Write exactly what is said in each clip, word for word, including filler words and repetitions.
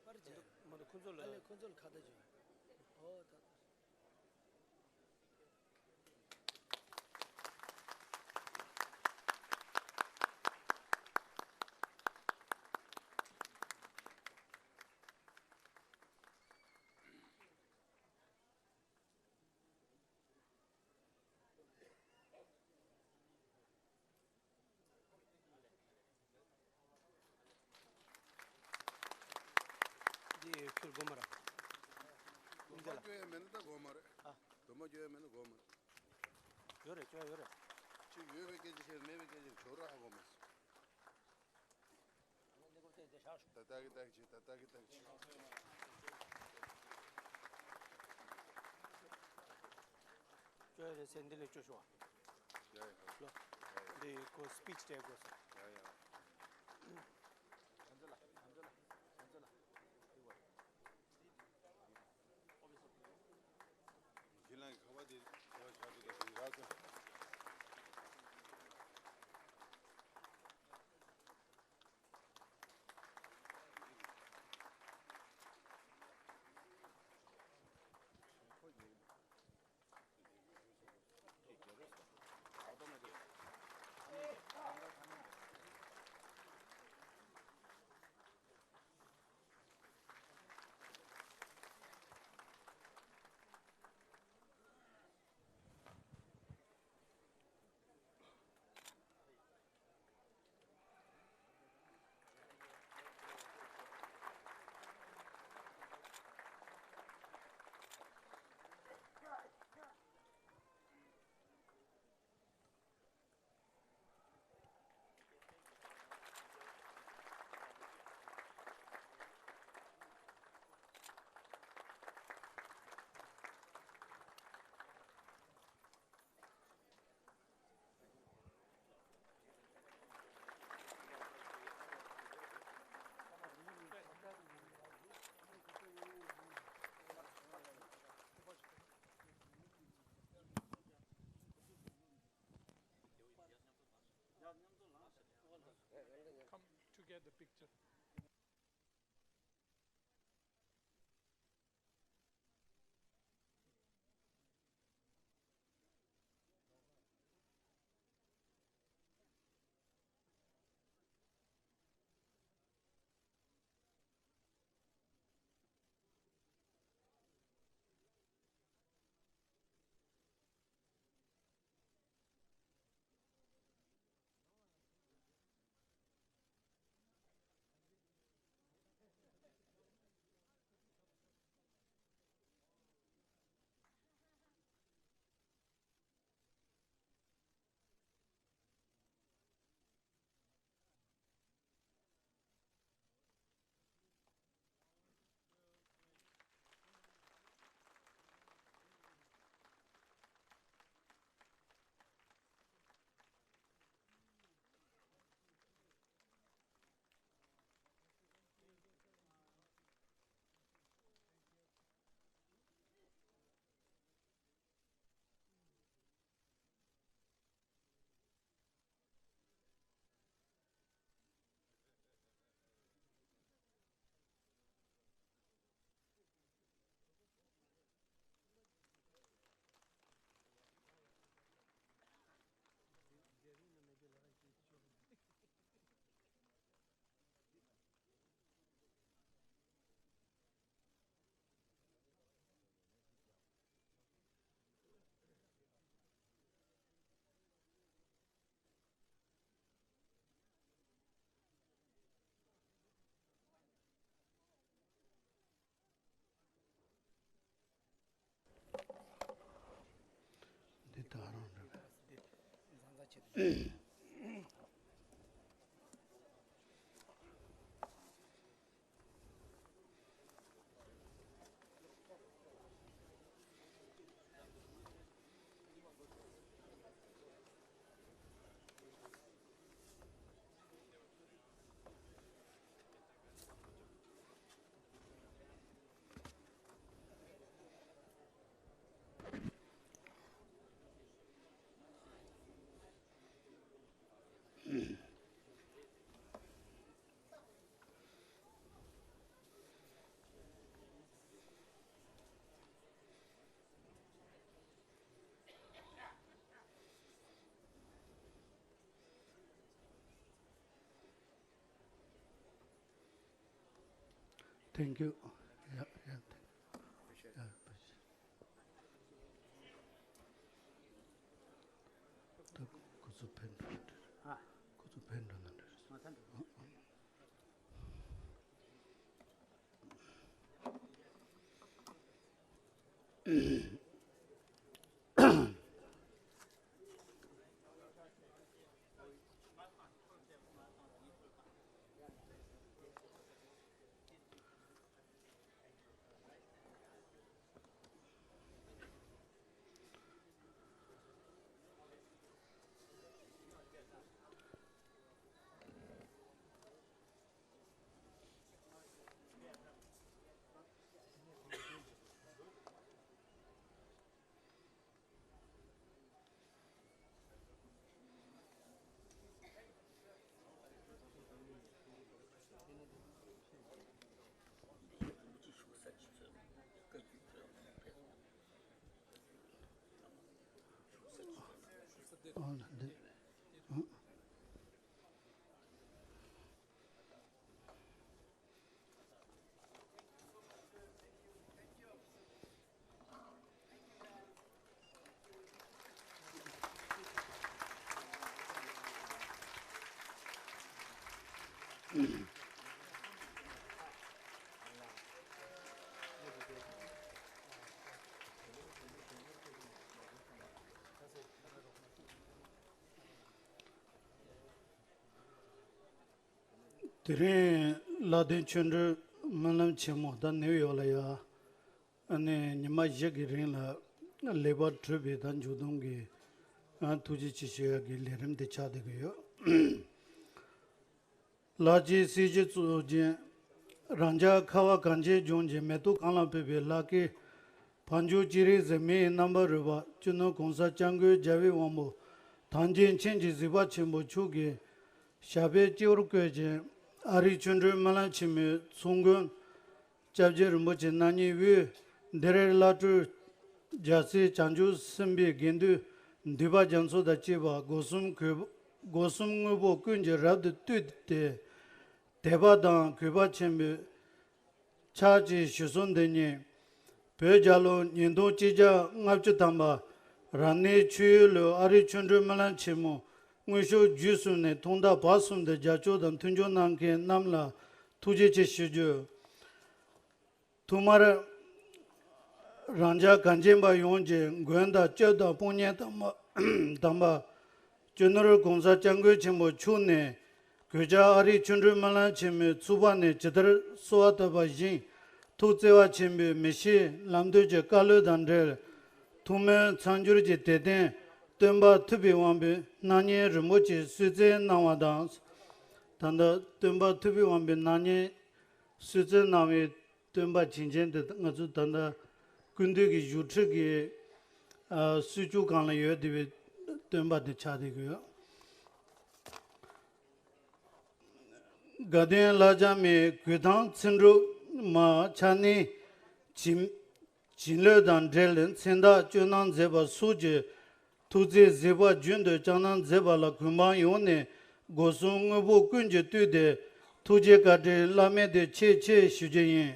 པར་བྱས། མ་གཏོགས་ཁོ་ཚོ་ལ། ཨ་ལས་ཁོ་ཚོ་ལ་ཁ་བརྡ་བྱོས། ཨོ་ད། འདི་ཁྱོད་དགོས་མ་རེད། འདི་ལ། སྐྱོ་ཡ་མེད་ན་ད་དགོས་མ་རེད། ཨ། དུ་མ་སྐྱོ་ཡ་མེད་ན་དགོས་མ་རེད། ཡོད་རེད། སྐྱོ་ཡ་ཡོད་རེད། ཅིག་ཡོད་པའི་སྐད་ཆ་བཤད། མེད་པའི་སྐད་ཆ་ཞོར་ར་ཧ་གོ་མ་སོང་། ད་ལྟ་གི་ལྟ་གི་བྱེད། ད་ལྟ་གི་ལྟ་གི་བྱེད། སྐྱོ་ཡ་རེད་ཟེར། འདི་ལས་སྐྱོ་ཤོག་ཨ། ཡ་ཡ། ལོ། ཡ་ཡ། འདི་ཁོ་སི་པིཆ་སྤྲད་དགོས་སོ། ཡ་ཡ། ཁོང་ཚོ་ལ། ཁོང་ཚོ་ལ། ཁོང་ཚོ་ལ། ཡིན་ལ་ཁ་བ་དེ་ཁ་བ་ཆགས་འདུག་ག་དེ་རག་སོང་། Come to get the picture. འདི་ད་རང་རེད། Thank you. Yeah, yeah, thank you. Yeah, ད་ཁོ་ཚོ་ཕན་འགྲོ་འདྲ་རེད། ཨ། ཁོ་ཚོ་ཕན་འགྲོ་ན་འདྲ་རེད། ཨ། ད་འགྲོ། དེ་རིང་ལ་དྭགས་ཆོ་འཕྲུལ་སྨོན་ལམ་ཆེན་མོ་ད་ནིའུ་ཡོག་ལ་ཡ། ཨ་ནི་ཉི་མ་བཞི་གི་རིང་ལ་ལེགས་པར་གྲུབ་པའི་ད་མཇུག་སྡོམ་གྱི་ཨ་ཐུགས་རྗེ་ཆེ་ཞུ་ཡག་གི་ལས་རིམ་དེ་ཆགས་བསྡད་ཀྱི་ཡོད། ལགས་ཀྱི་སྲས་ཀྱི་གཙུག་རྒྱན། རང་ཅག་ཁ་བ་གངས་ཅན་ལྗོངས་ཀྱི་མེ་ཏོག་གང་ལ་ཕོད་པའི་ལྷ་སྐལ། བང་ཆུང་སྤྱན་རས་གཟིགས་མའི་རྣམ་པར་རོལ་པ་སྤྱི་ནོར་གོང་ས་སྐྱབས་མགོན་རྒྱལ་བའི་དབང་པོ་ཐམས་ཅད་མཁྱེན་ཅིང་གཟིགས་པ་ཆེན་པོ་མཆོག་གི་ཞབས་པད་སྤྱི་བོར་བཀོད་ཅིང་ཨ་རིའི་ཆོ་འཕྲུལ་སྨོན་ལམ་ཆེན་མོའི་ཚོགས་མགོན་སྐྱབས་རྗེ་རིན་པོ་ཆེ་རྣམ་གཉིས་དབུས་འདིར་བླ་སྤྲུལ་རྒྱལ་སྲས་བྱང་ཆུབ་སེམས་དཔའི་དགེ་འདུན་འདུས་པ་རྒྱ་མཚོ་དང་བཅས་པ་སྒོ་གསུམ་གུས་སྒོ་གསུམ་དངོས་པོ་ཀུན་གྱིས་རབ་ཏུ་བཏུད་དེ། དད་པ་དང་གུས་པ་ཆེན་པོས་ཕྱག་ཅིག་ཞུ་གསོལ་འདི་ཉིད། བོད་རྒྱལ་ལོ་ཉིས་སྟོང་གཅིག་བརྒྱ་ལྔ་བཅུ་ཐམ་པ་རབ་གནས་ཆུ་ཡོས་ལོའི་ཨ་རིའི་ཆོ་འཕྲུལ་སྨོན་ལམ་ཆེན་མོ་དངོས་ཤུག་བརྒྱུད་གསུམ་ནས་ཐོག་མཐའ་བར་གསུམ་དུ་རྒྱབ་སྐྱོར་དང་མཐུན་འགྱུར་གནང་མཁན་རྣམས་ལ་ཐུགས་རྗེ་ཆེ་ཞུ་རྒྱུ། ཐོག་མར་རང་ཅག་གངས་ཅན་པ་ཡོངས་ཀྱི་མགོན་དང་སྐྱབས་དང་དཔུང་གཉེན་དམ་པ་དམ་པ་སྤྱི་ནོར་གོང་ས་སྐྱབས་མགོན་ཆེན་པོ་མཆོག་ནས་གོད་ཆག་ཨ་རིའི་ཆོ་འཕྲུལ་སྨོན་ལམ་ཆེན་མོའི་ཚོགས་པ་ནས་ཇི་ལྟར་གསོལ་བ་བཏབ་པ་བཞིན་ཐུགས་བརྩེ་བ་ཆེན་པོས་མི་ཤེས་ལམ་སྟོན་གྱི་བཀའ་སློབ་དང་འབྲེལ་ཐུགས་སྨོན་མཚམས་སྦྱོར་གྱི་དད་རྟེན་སྟོན་པ་ཐུབ་པའི་དབང་པོའི་སྣང་བརྙན་རིན་པོ་ཆེ་གསོལ་སྩལ་གནང་བ་དང་། ད་ལྟ་སྟོན་པ་ཐུབ་པའི་དབང་པོའི་སྣང་བརྙན་གསོལ་སྩལ་གནང་བའི་སྟོན་པ་བྱིན་ཅན་དེ་ང་ཚོ་ད་ལྟ་སྐུ་མདུན་གྱི་བཞུགས་ཁྲི་གི་ཨ་སུས་ཅུ་སྒང་ལ་ཡོད་བསྡད་པའི་སྟོན་པ་དེ་ཆགས་བསྡད་ཀྱི་ཡོད། དགའ་ལྡན་ལྷ་ལྕམ་མའི་གོས་ཐང་ཚེ་སྒྲུབ་མ་ཕྱག་ནི་བྱིན་བྱིན་རླབས་དང་འབྲེལ་མཚན་རྟགས་སྤྱོད་གནང་མཛད་པ་སོགས་ཀྱི་ཐུགས་བརྩེ་གཟིགས་པ་རྒྱུན་དུ་བསྐྱངས་གནང་མཛད་པ་ལ་གུས་འབངས་ཡོངས་ནས་སྒོ་གསུམ་དངོས་པོ་ཀུན་གྱིས་བཏུད་དེ་ཐུགས་རྗེ་བཀའ་དྲིན་བླ་མེད་དུ་ཆེ་ཆེ་ཞུ་རྒྱུ་ཡིན།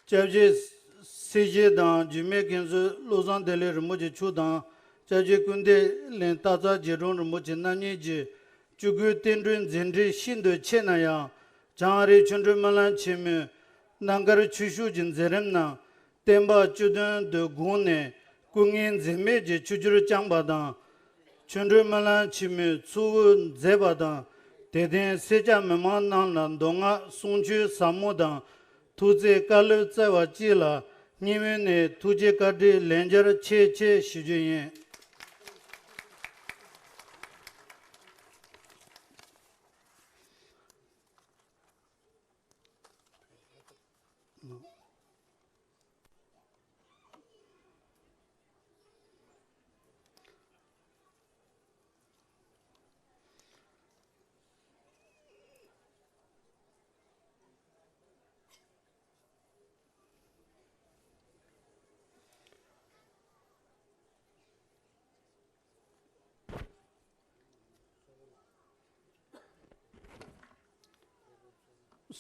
སྐྱབས་རྗེ་སྲས་བཞི་དང་རྒྱུད་སྨད་མཁན་ཟུར་བློ་བཟང་བདེ་ལེགས་རིན་པོ་ཆེ་མཆོག་དང་སྐྱབས་རྗེ་ཀུན་བདེ་གླིང་སྟག་འཚེར་རྗེ་དྲུང་རིན་པོ་ཆེ་རྣམ་གཉིས་ཀྱིས་བཅུ་དགུའི་རྟེན་འབྲེལ་མཛད་འཕྲིན་ཤིན་ཏུ་ཆེ་ན་ཡང་བྱང་ཨ་རིའི་ཆོ་འཕྲུལ་སྨོན་ལམ་ཆེན་མོའི་རྣམ་དཀར་ཆོས་ཞུགས་ཀྱི་མཛད་རིམ་རྣམས་བསྟན་པ་བཅུ་བདུན་དུ་དགོངས་ནས་སྐུ་ངལ་འཛེམས་མེད་ཀྱི་ཆུ་རྒྱུན་བསྐྱངས་པ་དང་། ཆོ་འཕྲུལ་སྨོན་ལམ་ཆེན་མོའི་ཚོགས་དབུ་མཛད་པ་དང་དད་ལྡན་སེར་སྐྱ་མི་མང་རྣམས་ལ་མདོ་སྔགས་གསུང་ཆོས་ཟབ་མོ་དང་ཐུགས་བརྩེའི་བཀའ་སློབ་སྩལ་བ་བཅས་ལ་སྙིང་དབུས་ནས་ཐུགས་རྗེ་བཀའ་དྲིན་ལན་བརྒྱར་ཆེ་ཆེ་ཞུ་རྒྱུ་ཡིན།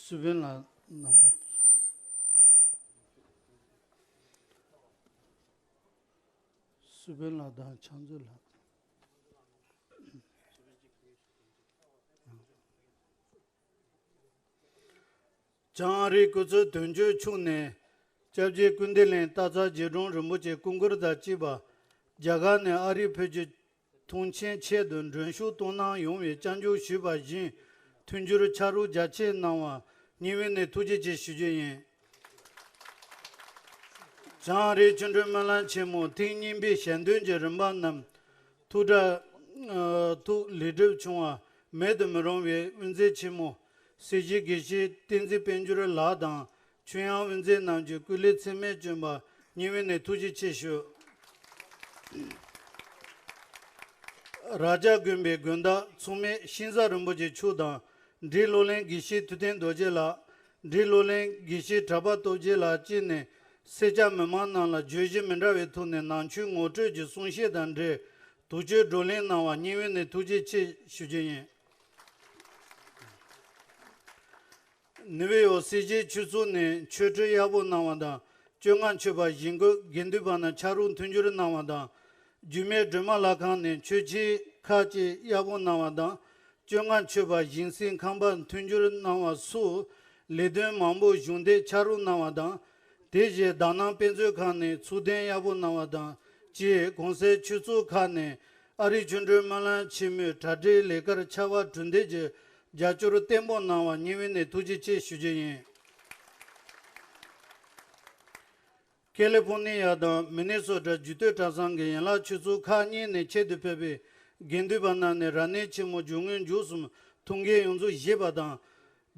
སུ་བན་ལགས་རྣམ་པ། སུ་བན་ལགས་དང་ཕྱག་མཛོད་ལགས། བྱང་ཨ་རིའི་སྐུ་ཚབ་དོན་གཅོད་མཆོག་ནས། སྐྱབས་རྗེ་ཀུན་བདེ་གླིང་སྟག་ཚང་རྗེ་དྲུང་རིན་པོ་ཆེ་སྐུ་འཁོར་དང་བཅས་པ། རྒྱ་གར་ནས་ཨ་རིར་ཕེབས་རྒྱུ་མཐོང་ཆེན་ཆེད་དུ་མགྲོན་ཤོག་གཏོང་གནང་ཡོང་བའི་བསྐྱར་འཇུག་ཞུས་པ་བཞིན། མཐུན་འགྱུར་ཕྱག་རོགས་རྒྱ་ཆེ་གནང་བར་སྙིང་དབུས་ནས་ཐུགས་རྗེ་ཆེ་ཞུ་རྒྱུ་ཡིན། བྱང་ཨ་རིའི་ཆོ་འཕྲུལ་སྨོན་ལམ་ཆེན་མོ་ཐེངས་གཉིས་པའི་ཞལ་འདོན་གྱི་རིམ་པ་རྣམས། ཐུགས་གྲ་ཐུགས་ལེགས་གྲུབ་བྱུང་བ་མེད་དུ་མི་རུང་བའི་དབུ་མཛད་ཆེན་མོ། སྲས་བཞི་དགེ་བཤེས་བསྟན་འཛིན་དཔལ་འབྱོར་ལགས་དང་ཆོས་དབྱངས་དབུ་མཛད་རྣམས་ཀྱི་སྐུ་ལས་ཚད་མེད་བསྐྱོན་པ་སྙིང་དབུས་ནས་ཐུགས་རྗེ་ཆེ་ཞུ། རྭ་རྒྱ་དགོན་པའི་དགོན་བདག་མཚུངས་མེད་ཤིང་བཟའ་རིན་པོ་ཆེ་མཆོག་དང་འབྲས་སློབ་གླིང་དགེ་བཤེས་ཐུབ་བསྟན་རྡོ་རྗེ་ལགས། འབྲས་སློབ་གླིང་དགེ་བཤེས་གྲགས་པ་སྟོབས་རྒྱས་ལགས་བཅས་ནས་སེར་སྐྱ་མི་མང་རྣམས་ལ་བརྗོད་གཞི་མི་འདྲ་བའི་ཐོག་ནས་ནང་ཆོས་ངོ་སྤྲོད་ཀྱི་གསུང་བཤད་དང་འབྲེལ་དུག་གཅོད་བགྲོ་གླེང་གནང་བར་སྙིང་དབུས་ནས་ཐུགས་རྗེ་ཆེ་ཞུ་རྒྱུ་ཡིན། ནིའུ་ཡོག་སེར་བྱེས་ཆོས་ཚོགས་ནས་ཆོས་ཁྲིད་ཡག་པོ་གནང་བ་དང་བཅོ་ལྔ་མཆོད་པ་བཞེངས་སྐོར་དགེ་འདུན་པ་རྣམས་ཕྱག་རོགས་མཐུན་འགྱུར་གནང་བ་དང་། རྒྱུད་སྨད་སྒྲོལ་མ་ལྷ་ཁང་ནས་མཆོད་ཆས་ཁག་ཅིག་ཡག་པོ་གནང་བ་དང་། བཅོ་ལྔ་མཆོད་པ་བཞེངས་སའི་ཁང་པར་མཐུན་འགྱུར་གནང་བ་སོགས་ལས་དོན་མང་པོ་གཞུང་འབྲེལ་ཕྱག་རོགས་གནང་བ་དང་། དེ་བཞིན་དག་སྣང་དཔེ་མཛོད་ཁང་ནས་ཚུལ་ལྡན་ཡག་པོ་གནང་བ་དང་བཅས་གོང་གསལ་ཆོས་ཚོགས་ཁག་ནས་ཨ་རིའི་ཆོ་འཕྲུལ་སྨོན་ལམ་ཆེན་མོའི་གྲ་སྒྲིག་ལས་ཀར་ཕྱར་བ་གྲུ་འདེགས་ཀྱི་རྒྱབ་སྐྱོར་བརྟན་པོ་གནང་བར་སྙིང་དབུས་ནས་ཐུགས་རྗེ་ཆེ་ཞུ་རྒྱུ་ཡིན། ཀེ་ལི་ཕོར་ནི་ཡ་དང་མི་ནི་སོ་ཊ་རྒྱུད་སྟོད་གྲྭ་ཚང་གི་ཡན་ལག་ཆོས་ཚོགས་ཁག་གཉིས་ནས་ཆེད་དུ་ཕེབས་པའི་དགེ་འདུན་པ་རྣམས་ནས་རབ་གནས་ཆེན་མོ་རྒྱུ་དངོས་མཇུག་གསུམ་ཐུགས་འགན་ཡོངས་རྫོགས་བཞེས་པ་དང་།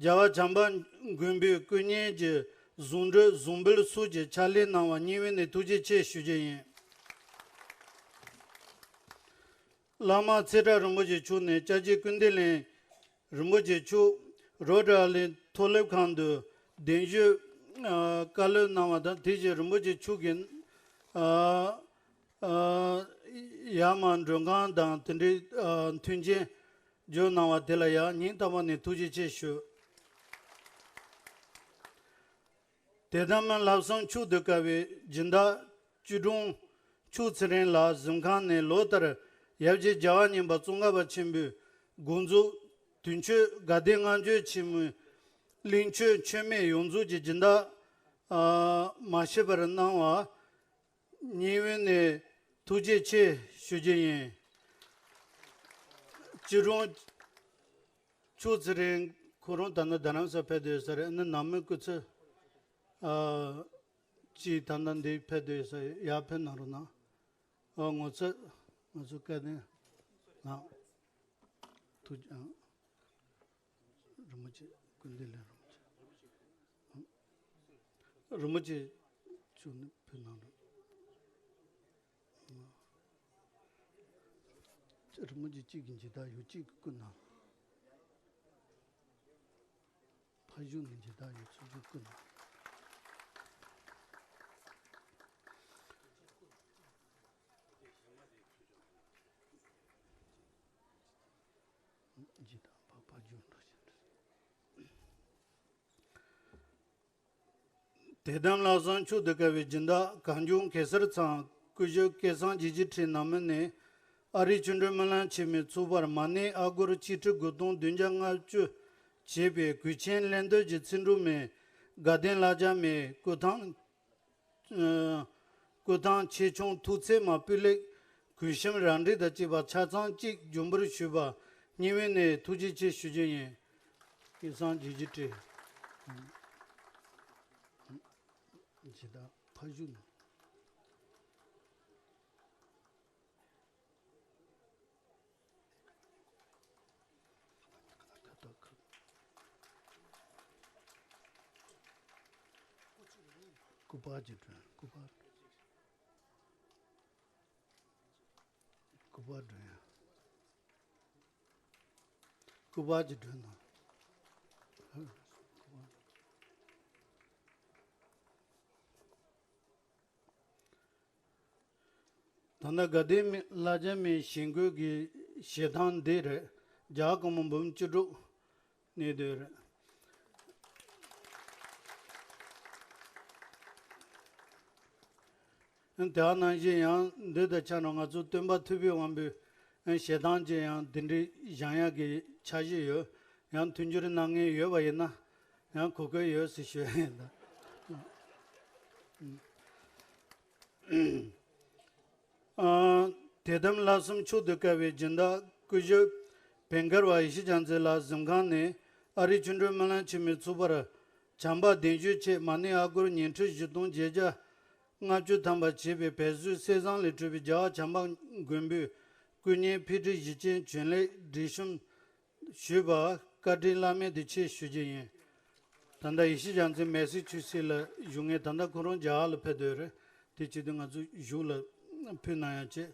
རྒྱལ་བ་བྱམས་པ་མགོན་པོའི་སྐུ་བརྙན་གྱི་གཟུངས་སྒྲོས་གཟུངས་འབུལ་སོགས་ཀྱི་ཕྱག་ལས་གནང་བར་སྙིང་དབུས་ནས་ཐུགས་རྗེ་ཆེ་ཞུ་རྒྱུ་ཡིན། བླ་མ་ཚེ་བཀྲ་རིན་པོ་ཆེ་མཆོག་ནས་སྐྱབས་རྗེ་ཀུན་བདེ་གླིང་རིན་པོ་ཆེ་མཆོག་རོ་ཌ་ཨ་ལན་མཐོ་སློབ་ཁང་དུ་གདན་ཞུ་ཨ་བཀའ་སློབ་གནང་བ་དང་དེ་བཞིན་རིན་པོ་ཆེ་མཆོག་གིས་ཨ་ཨ་ཡར་མར་མགྲོན་ཁང་དང་དེ་འདྲའི་ཨ་མཐུན་རྐྱེན་སྦྱོར་གནང་བ་དེ་ལ་ཡང་སྙིང་ཐག་པ་ནས་ཐུགས་རྗེ་ཆེ་ཞུ། དད་དམ་ལྷག་བསམ་མཆོག་ཏུ་དཀར་བའི་སྦྱིན་བདག་ཆོས་དྲུང་མཆོག་ཚེ་རིང་ལགས་གཟིམ་ཁང་ནས་ལོ་ལྟར་ཡབ་རྗེ་རྒྱལ་བ་རྙིང་པ་ཙོང་ཁ་པ་ཆེན་པོའི་དགོངས་རྫོགས་དུས་མཆོད་དགའ་ལྡན་ལྔ་མཆོད་ཆེན་མོའི་གླིང་ཆོས་མཆོད་མེ་ཡོངས་རྫོགས་ཀྱི་སྦྱིན་བདག་ཨ་མ་ཤི་བར་གནང་བ་སྙིང་དབུས་ནས་ཐུགས་རྗེ་ཆེ་ཞུ་རྒྱུ་ཡིན། ཆོས་དྲུང་མཆོག་ཚེ་རིང་ཁོ་རང་ད་ལྟ་རྡ་རམ་ས་ཕེབས་བསྡད་ཡོད་ས་རེད། ཨ་ནི་ནང་མི་སྐུ་ཚབ་ཨ་ཅིག་ད་ལྟ་འདིར་ཕེབས་བསྡད་ཡོད་ས་རེད། ཡར་ཕེབས་གནང་རོགས་གནང་། ཨ་ངོ་ཚ་ང་ཚོ་སྐལ་ལྡན་ལགས་ཐུགས་རྗེ་ཨ། རིན་པོ་ཆེ་ཀུན་བདེ་ལས་རིན་པོ་ཆེ། རིན་པོ་ཆེ་མཆོག་ནི་ཕེབས་གནང་རོགས། རིན་པོ་ཆེ་གཅིག་གི་མཇལ་དར་ཡོད། གཅིག་གི་སྐུ་ན། ཕ་གཞུང་ནས་མཇལ་དར་ཡོད། ཚོགས་གཙོ་སྐུ་ན། མཇལ་དར་ཕ་ཕ་གཞུང་འགྲོ་བཞིན་འདུག་དད་དམ་ལྷག་བསམ་མཆོག་ཏུ་དཀར་བའི་སྦྱིན་བདག་གངས་ལྗོངས་གེ་སར་ཚང་སྐུ་ཞབས་སྐལ་བཟང་རྗེ་བརྒྱད་ཁྲི་ནང་མི་ནས་ཨ་རིའི་ཆོ་འཕྲུལ་སྨོན་ལམ་ཆེན་མོའི་ཚོགས་པར་མ་ཎི་ཨ་སྒོར་ཆིག་ཁྲི་དགུ་སྟོང་བདུན་བརྒྱ་ལྔ་བཅུ་བྱས་པའི་གོས་ཆེན་ལེན་འདོད་ཀྱི་ཚིག་འབྲུ་མའི་དགའ་ལྡན་ལྷ་རྒྱལ་མའི་སྐུ་ཐང་། ཨ་སྐུ་ཐང་ཆེ་ཆུང་ཐུགས་བརྩེ་མ་སྤུས་ལེགས་གོས་གཤམ་རང་འགྲེལ་དང་བཅས་པ་ཆ་ཚང་གཅིག་འབྱོར་འབུལ་ཞུས་པ་སྙིང་དབུས་ནས་ཐུགས་རྗེ་ཆེ་ཞུ་རྒྱུ་ཡིན། སྐལ་བཟང་རྗེ་བརྒྱད་ཁྲི། ཇི་ལྟར་ཕ་བཞུགས་ནས། སྐུ་པར་གྱི་སྒྲོན། སྐུ་པར། སྐུ་པར་སྒྲོན་ཡ། སྐུ་པར་གྱི་སྒྲོན་དང་། ད་ལྟ་དགའ་ལྡན་མི་ལྷ་རྒྱལ་མའི་ཞིང་བཀོད་ཀྱི་ཞལ་ཐང་འདི་རེད། རྒྱ་གར་སྒོར་མོ་འབུམ་བཅུ་དྲུག་གནས་སྡོད་རེད། དེ་ནང་བཞིན་ཡང་འདི་དང་ཆ་ནས་ང་ཚོ་སྟོན་པ་ཐུབ་པའི་དབང་པོའི་ཞལ་ཐང་ཅན་ཡང་འདི་འདྲའི་བཞེངས་ཡག་གི་འཆར་གཞི་ཡོད། ཡང་མཐུན་འགྱུར་གནང་མཁན་ཡོད་པ་ཡིན་ན་ཡང་གོ་སྐབས་ཡོད་ཟེར་ཞུ་ཡ་ཡིན་ད། ཨ། དད་དམ་ལྷག་བསམ་མཆོག་ཏུ་དཀར་བའི་སྦྱིན་བདག་སྐུ་ཞབས་བན་དཀར་བ་ཡེ་ཤེས་རྒྱལ་མཚན་ལགས་གཟིམ་ཁང་ནས་ཨ་རིའི་ཆོ་འཕྲུལ་སྨོན་ལམ་ཆེན་མོའི་ཚོགས་པར་བྱམས་པ་གདེང་ཞུ་ཆེད་མ་ཎི་ཨ་སྒོར་ཉིས་ཁྲི་བཞི་སྟོང་བརྒྱད་བརྒྱ་ལྔ་བཅུ་ཐམ་པ་བྱེད་པའི་བལ་བཟོའི་གསེར་ཟངས་ལས་གྲུབ་པའི་རྒྱལ་བ་བྱམས་པ་མགོན་པོའི་སྐུ་བརྙན་ཕུད་རིས་བཞི་ཅན་བྱོན་ལེགས་སྒྲིག་གཤོམ་ཞུས་པར་བཀའ་དྲིན་བླ་མེད་དུ་ཆེ་ཞུ་རྒྱུ་ཡིན། ད་ལྟ་ཡེ་ཤེས་རྒྱལ་མཚན་མེག་སི་ཆུ་སི་ལ་བཞུགས་མཁན། ད་ལྟ་ཁོ་རང་རྒྱ་གར་ལ་ཕེབས་བསྡད་ཡོད་རེད། དེ་བྱེད་དུས་ང་ཚོ་བཞུགས་ལ་ཕུལ་གནང་ཡག་བྱས།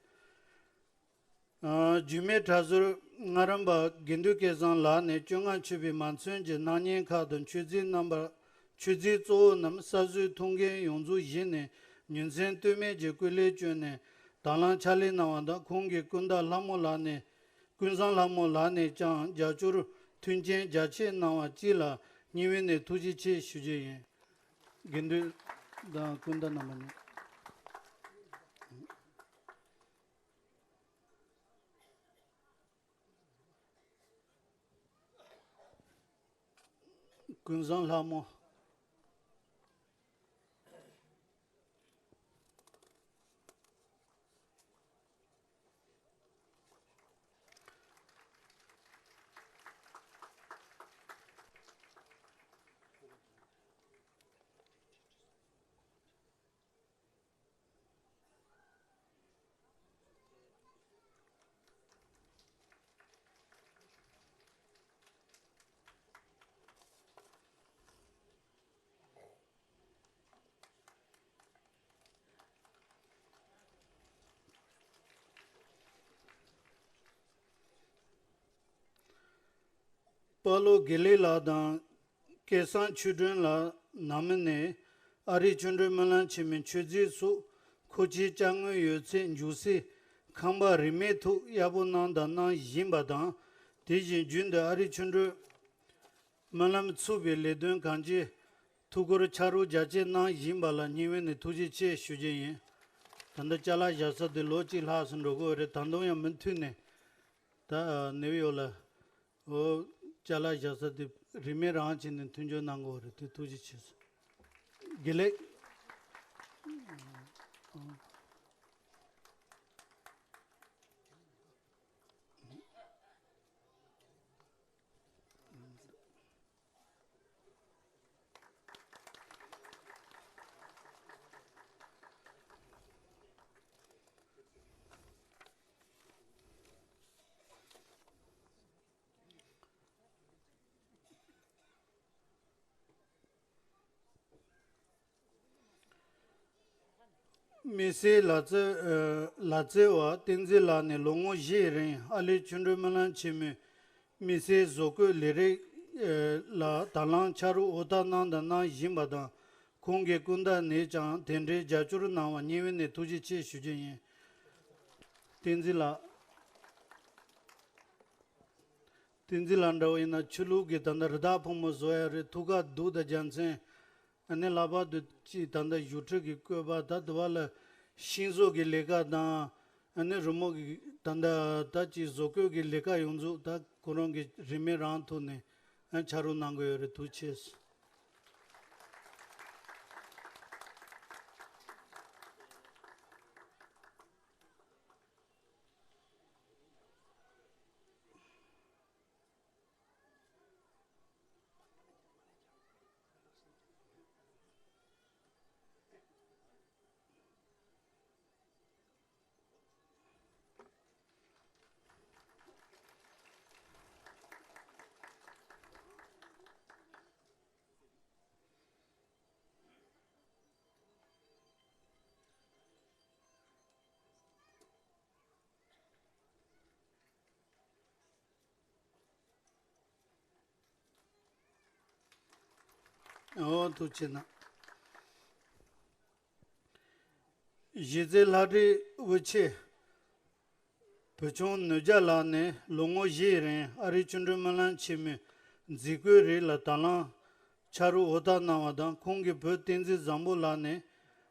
ཨ། རྒྱུད་སྨད་གྲྭ་ཟུར་ངག་རམས་པ་དགེ་འདུན་སྐལ་བཟང་ལགས་ནས་བཅོ་ལྔ་མཆོད་པའི་མ་ཚུན་གྱི་སྣང་བརྙན་ཁག་དང་མཆོད་རྫས་རྣམ་པ། མཆོད་རྫས་གཙོ་བོ་རྣམས་གསར་བཟོའི་ཐུགས་འགན་ཡོངས་རྫོགས་བཞེས་ནས་ཉིན་མཚན་ལྟོས་མེད་ཀྱི་སྐུ་ལས་བསྐྱོན་ནས་དང་བླངས་ཕྱག་ལས་གནང་བ་དང་། ཁོང་གིས་ཀུན་བདག་ལྷ་མོ་ལགས་ནས། ཀུན་བཟང་ལྷ་མོ་ལགས་ནས་ཀྱང་རྒྱབ་སྐྱོར་མཐུན་རྐྱེན་རྒྱ་ཆེ་གནང་བ་བཅས་ལ་སྙིང་དབུས་ནས་ཐུགས་རྗེ་ཆེ་ཞུ་རྒྱུ་ཡིན། དགེ་འདུན་དང་སྐུ་ཟླ་རྣམ་པ་ནས། ཀུན་བཟང་ལྷ་མོ། དཔའ་བློ་དགེ་ལེགས་ལགས་དང་སྐལ་བཟང་ཆོས་སྒྲོན་ལགས་ནང་མི་ནས་ཨ་རིའི་ཆོ་འཕྲུལ་སྨོན་ལམ་ཆེན་མོའི་མཆོད་རྫས་སོགས་མཁོ་ཆས་ཅ་དངོས་ཡོད་ཚད་འཇུག་སའི་ཁང་པ་རིན་མེད་ཐོག་གཡར་པོ་གནང་དང་གནང་བཞིན་པ་དང་། དེ་བཞིན་རྒྱུན་དུ་ཨ་རིའི་ཆོ་འཕྲུལ་སྨོན་ལམ་ཚུགས་པའི་ལས་དོན་གང་ཅིའི་ཐུགས་ཁུར་ཕྱག་རོགས་རྒྱ་ཆེ་གནང་བཞིན་པ་ལ་སྙིང་དབུས་ནས་ཐུགས་རྗེ་ཆེ་ཞུ་རྒྱུ་ཡིན། ད་ལྟ་ཅ་ལག་བཞག་ས་དེ་ལོ་གཅིག་ལྷག་ཙམ་འགྲོ་གི་ཡོད་རེད། ད་དུང་ཡང་མུ་མཐུད་ནས་ད་ནེའུ་ཡོག་ལ་འོ་ཅ་ལག་བཞག་ས་དེ་རིན་མེད་རང་བྱས་ནས་མཐུན་སྦྱོར་གནང་དགོས་རེད། དེ་ཐུགས་རྗེ་ཆེ་ཞུ། དགེ་ལེགས། མི་སེར་ལ་རྩེ། ལ་རྩེ་བ་བསྟན་འཛིན་ལགས་ནས་ལོ་ངོ་བཞིའི་རིང་ཨ་རིའི་ཆོ་འཕྲུལ་སྨོན་ལམ་ཆེན་མོའི་མི་སེར་བཟོ་བཀོད་ལས་རིགས་ལ་དང་བླངས་ཕྱག་རོགས་འོ་ཐག་གནང་དང་གནང་བཞིན་པ་དང་། ཁོང་གི་སྐུ་ཟླ་ནས་ཀྱང་དེ་འབྲེལ་རྒྱབ་སྐྱོར་གནང་བར་སྙིང་དབུས་ནས་ཐུགས་རྗེ་ཆེ་ཞུ་རྒྱུ་ཡིན། བསྟན་འཛིན་ལགས། བསྟན་འཛིན་ལགས་འདྲ་བོ་ཡིན་ན་ཆོས་ལུགས་ཀྱི་ད་ལྟ་རི་དྭགས་ཕོ་མོ་བཟོ་ཡ་རེད། ཐུགས་ཀ་གདུགས་དང་རྒྱལ་མཚན། ཨ་ནི་ལྷག་པར་དུ་ཅིག་ད་ལྟ་བཞུགས་ཁྲི་གི་བཀོད་པ་ད་དུ་བ་ལ་ཤིང་བཟོ་གི་ལས་ཀ་དང་། ཨ་ནི་རི་མོ་གི་ད་ལྟ་ད་ཅིག་བཟོ་བཀོད་ཀྱི་ལས་ཀ་ཡོངས་རྫོགས་ད་ཁོ་རང་གི་རིན་མེད་རང་ཐོག་ནས་ཨ་ཕྱག་རོགས་གནང་གི་ཡོད་རེད། ཐུགས་རྗེ་ཆེ། འོ་ཐུགས་རྗེ་གནང་། གཞིས་རྩེ་ལྷ་བྲིས་དབུ་ཆེ་བུ་ཆུང་ནུས་རྒྱལ་ལགས་ནས་ལོ་ངོ་བཞིའི་རིང་ཨ་རིའི་ཆོ་འཕྲུལ་སྨོན་ལམ་ཆེན་མོའི་མཛད་སྒོའི་རིགས་ལ་དང་བླངས་ཕྱག་རོགས་འོ་ཐག་གནང་བ་དང་། ཁོང་གི་བུ་བསྟན་འཛིན་བཟང་པོ་ལགས་ནས་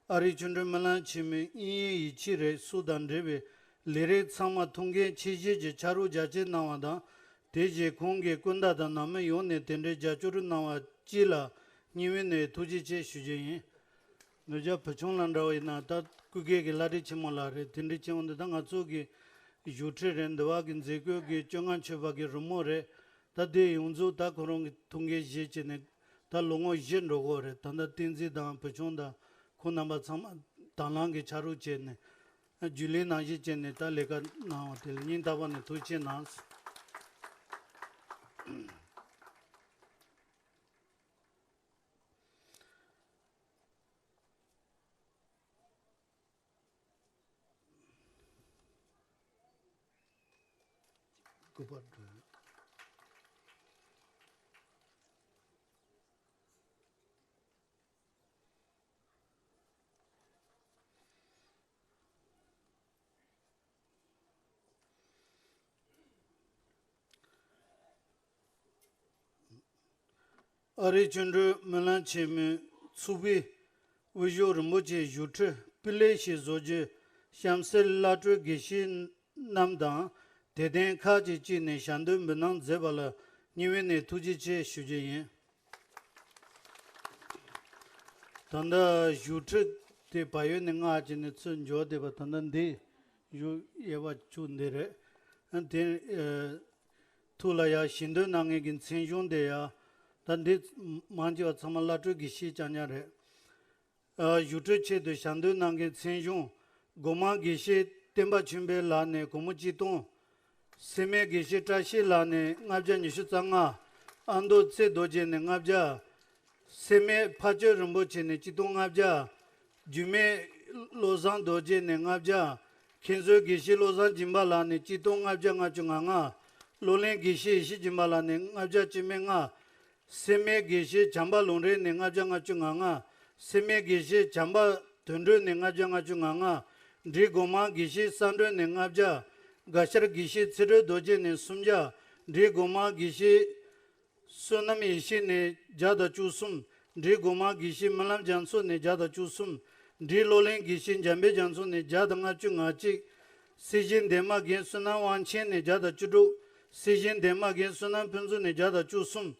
ཨ་རིའི་ཆོ་འཕྲུལ་སྨོན་ལམ་ཆེན་མོའི་དབྱིན་ཡིག་ཡིག་ཆ་རེ་སོགས་དང་འབྲེལ་བའི་ལས་རིགས་ཚང་མ་ཐུགས་འགན་ཆེ་བཞེས་ཀྱིས་ཕྱག་རོགས་རྒྱ་ཆེ་གནང་བ་དང་། དེ་བཞིན་ཁོང་གིས་སྐུ་ཟླ་དང་ནང་མི་ཡོངས་ནས་དེ་འདྲའི་རྒྱབ་སྐྱོར་གནང་བ་བཅས་ལ་སྙིང་དབུས་ནས་ཐུགས་རྗེ་ཆེ་ཞུ་རྒྱུ་ཡིན། ནུབ་བྱང་བུ་ཆུང་ལ་འདྲ་བ་ཡིན་ན་ད་སྐུ་སྒེར་གྱི་བླ་སྤྲུལ་ཆེན་མོ་ལགས་རེད། དེ་འདྲའི་ཆེན་མོ་འདི་ད་ང་ཚོ་གི་བཞུགས་ཁྲི་རེད། འདི་བ་གི་མཛད་སྒོ་གི་བཅོ་ལྔ་མཆོད་པ་གི་རི་མོ་རེད། ད་དེ་ཡོངས་རྫོགས་ད་ཁོ་རང་གི་ཐུགས་འགན་བཞེས་བྱས་ནས་ད་ལོ་ངོ་བཞི་འགྲོ་གི་རེད། ད་ལྟ་བསྟན་འཛིན་དང་བུ་ཆུང་དང་ཁོང་རྣམ་པ་ཚང་མ་དང་བླངས་ཀྱིས་ཕྱག་རོགས་བྱས་ནས་རྒྱུན་ལས་ནང་བཞིན་བྱས་ནས་ད་ལས་ཀ་གནང་བ་དེ་ལ་སྙིང་ཐག་པ་ནས་ཐུགས་རྗེ་གནང་། སྐུ་པར་སྒྲོན། ཨ་རིའི་ཆོ་འཕྲུལ་སྨོན་ལམ་ཆེན་མོའི་ཚོགས་པའི་དབུ་བཞུགས་རིན་པོ་ཆེའི་བཞུགས་ཁྲི་སྤུས་ལེགས་ཤིག་བཟོ་རྒྱུའི་གཤམ་གསལ་བླ་སྤྲུལ་དགེ་བཤེས་རྣམས་དང་དད་ལྡན་ཁག་ཅིག་བཅས་ནས་ཞལ་འདོན་འབུལ་གནང་མཛད་པ་ལ་སྙིང་དབུས་ནས་ཐུགས་རྗེ་ཆེ་ཞུ་རྒྱུ་ཡིན། ད་ལྟ་བཞུགས་ཁྲི་དེ་བལ་ཡུལ་ནས་མངགས་བྱས་ནས་ཚུར་འབྱོར་བསྡད་པ་ད་ལྟ་འདི་བཞུགས་ཡས་པ་བཅུ་འདི་རེད། ཨ་དེ་ཨ་ཐུགས་ལ་ཡ་ཞལ་འདོན་གནང་མཁན་གྱི་མཚན་གཞུང་དེ་ཡ་ད་འདི་མང་ཆེ་བ་ཚང་མ་བླ་སྤྲུལ་དགེ་བཤེས་རྐྱང་རྐྱང་རེད། ཨ་བཞུགས་ཁྲི་ཆེད་དུ་ཞལ་འདོན་གནང་མཁན་མཚན་གཞུང་སྒོ་མང་དགེ་བཤེས་བསྟན་པ་ཆོས་འཕེལ་ལགས་ནས་སྒོར་མོ་གཅིག་སྟོང་། སེར་སྨད་དགེ་བཤེས་བཀྲ་ཤིས་ལགས་ནས་ལྔ་བརྒྱ་ཉི་ཤུ་རྩ་ལྔ། ཨ་མདོ་རྩེ་རྡོ་རྗེ་ནས་ལྔ་བརྒྱ། སེར་སྨད་ཕ་ཆོས་རིན་པོ་ཆེ་ནས་གཅིག་སྟོང་ལྔ་བརྒྱ། རྒྱུད་སྨད་བློ་བཟང་རྡོ་རྗེ་ནས་ལྔ་བརྒྱ། མཁན་ཟུར་དགེ་བཤེས་བློ་བཟང་སྦྱིན་པ་ལགས་ནས་གཅིག་སྟོང་ལྔ་བརྒྱ་ལྔ་བཅུ་ང་ལྔ། བློ་གླིང་དགེ་བཤེས་ཡེ་ཤེས་སྦྱིན་པ་ལགས་ནས་ལྔ་བརྒྱ་བཅུ་མེད་ལྔ། སེར་སྨད་དགེ་བཤེས་བྱམས་པ་ལུང་རིགས་ནས་ལྔ་བརྒྱ་ལྔ་བཅུ་ང་ལྔ། སེར་སྨད་དགེ་བཤེས་བྱམས་པ་དོན་གྲུབ་ནས་ལྔ་བརྒྱ་ལྔ་བཅུ་ང་ལྔ། འབྲས་སྒོ་མང་དགེ་བཤེས་བསམ་གྲུབ་ནས་ལྔ་བརྒྱ། དགའ་ཤར་དགེ་བཤེས་ཚེ་སྒྲོལ་རྡོ་རྗེ་ནས་སུམ་བརྒྱ། འབྲས་སྒོ་མང་དགེ་བཤེས་བསོད་ནམས་ཡེ་ཤེས་ནས་བརྒྱ་དང་བཅུ་གསུམ། འབྲས་སྒོ་མང་དགེ་བཤེས་སྨོན་ལམ་རྒྱ་མཚོ་ནས་བརྒྱ་དང་བཅུ་གསུམ། འབྲས་བློ་གླིང་དགེ་བཤེས་འཇམ་དཔལ་རྒྱ་མཚོ་ནས་བརྒྱ་དང་ལྔ་བཅུ་ང་གཅིག། སྲིད་ཞིའི་འདན་མ་རྒན་བསོད་ནམས་དབང་ཆེན་ནས་བརྒྱ་དང་བཅུ་དྲུག། སྲིད་ཞིའི་འདན་མ་རྒན་བསོད་ནམས་ཕུན་ཚོགས་ནས་བརྒྱ་དང་བཅུ་གསུམ།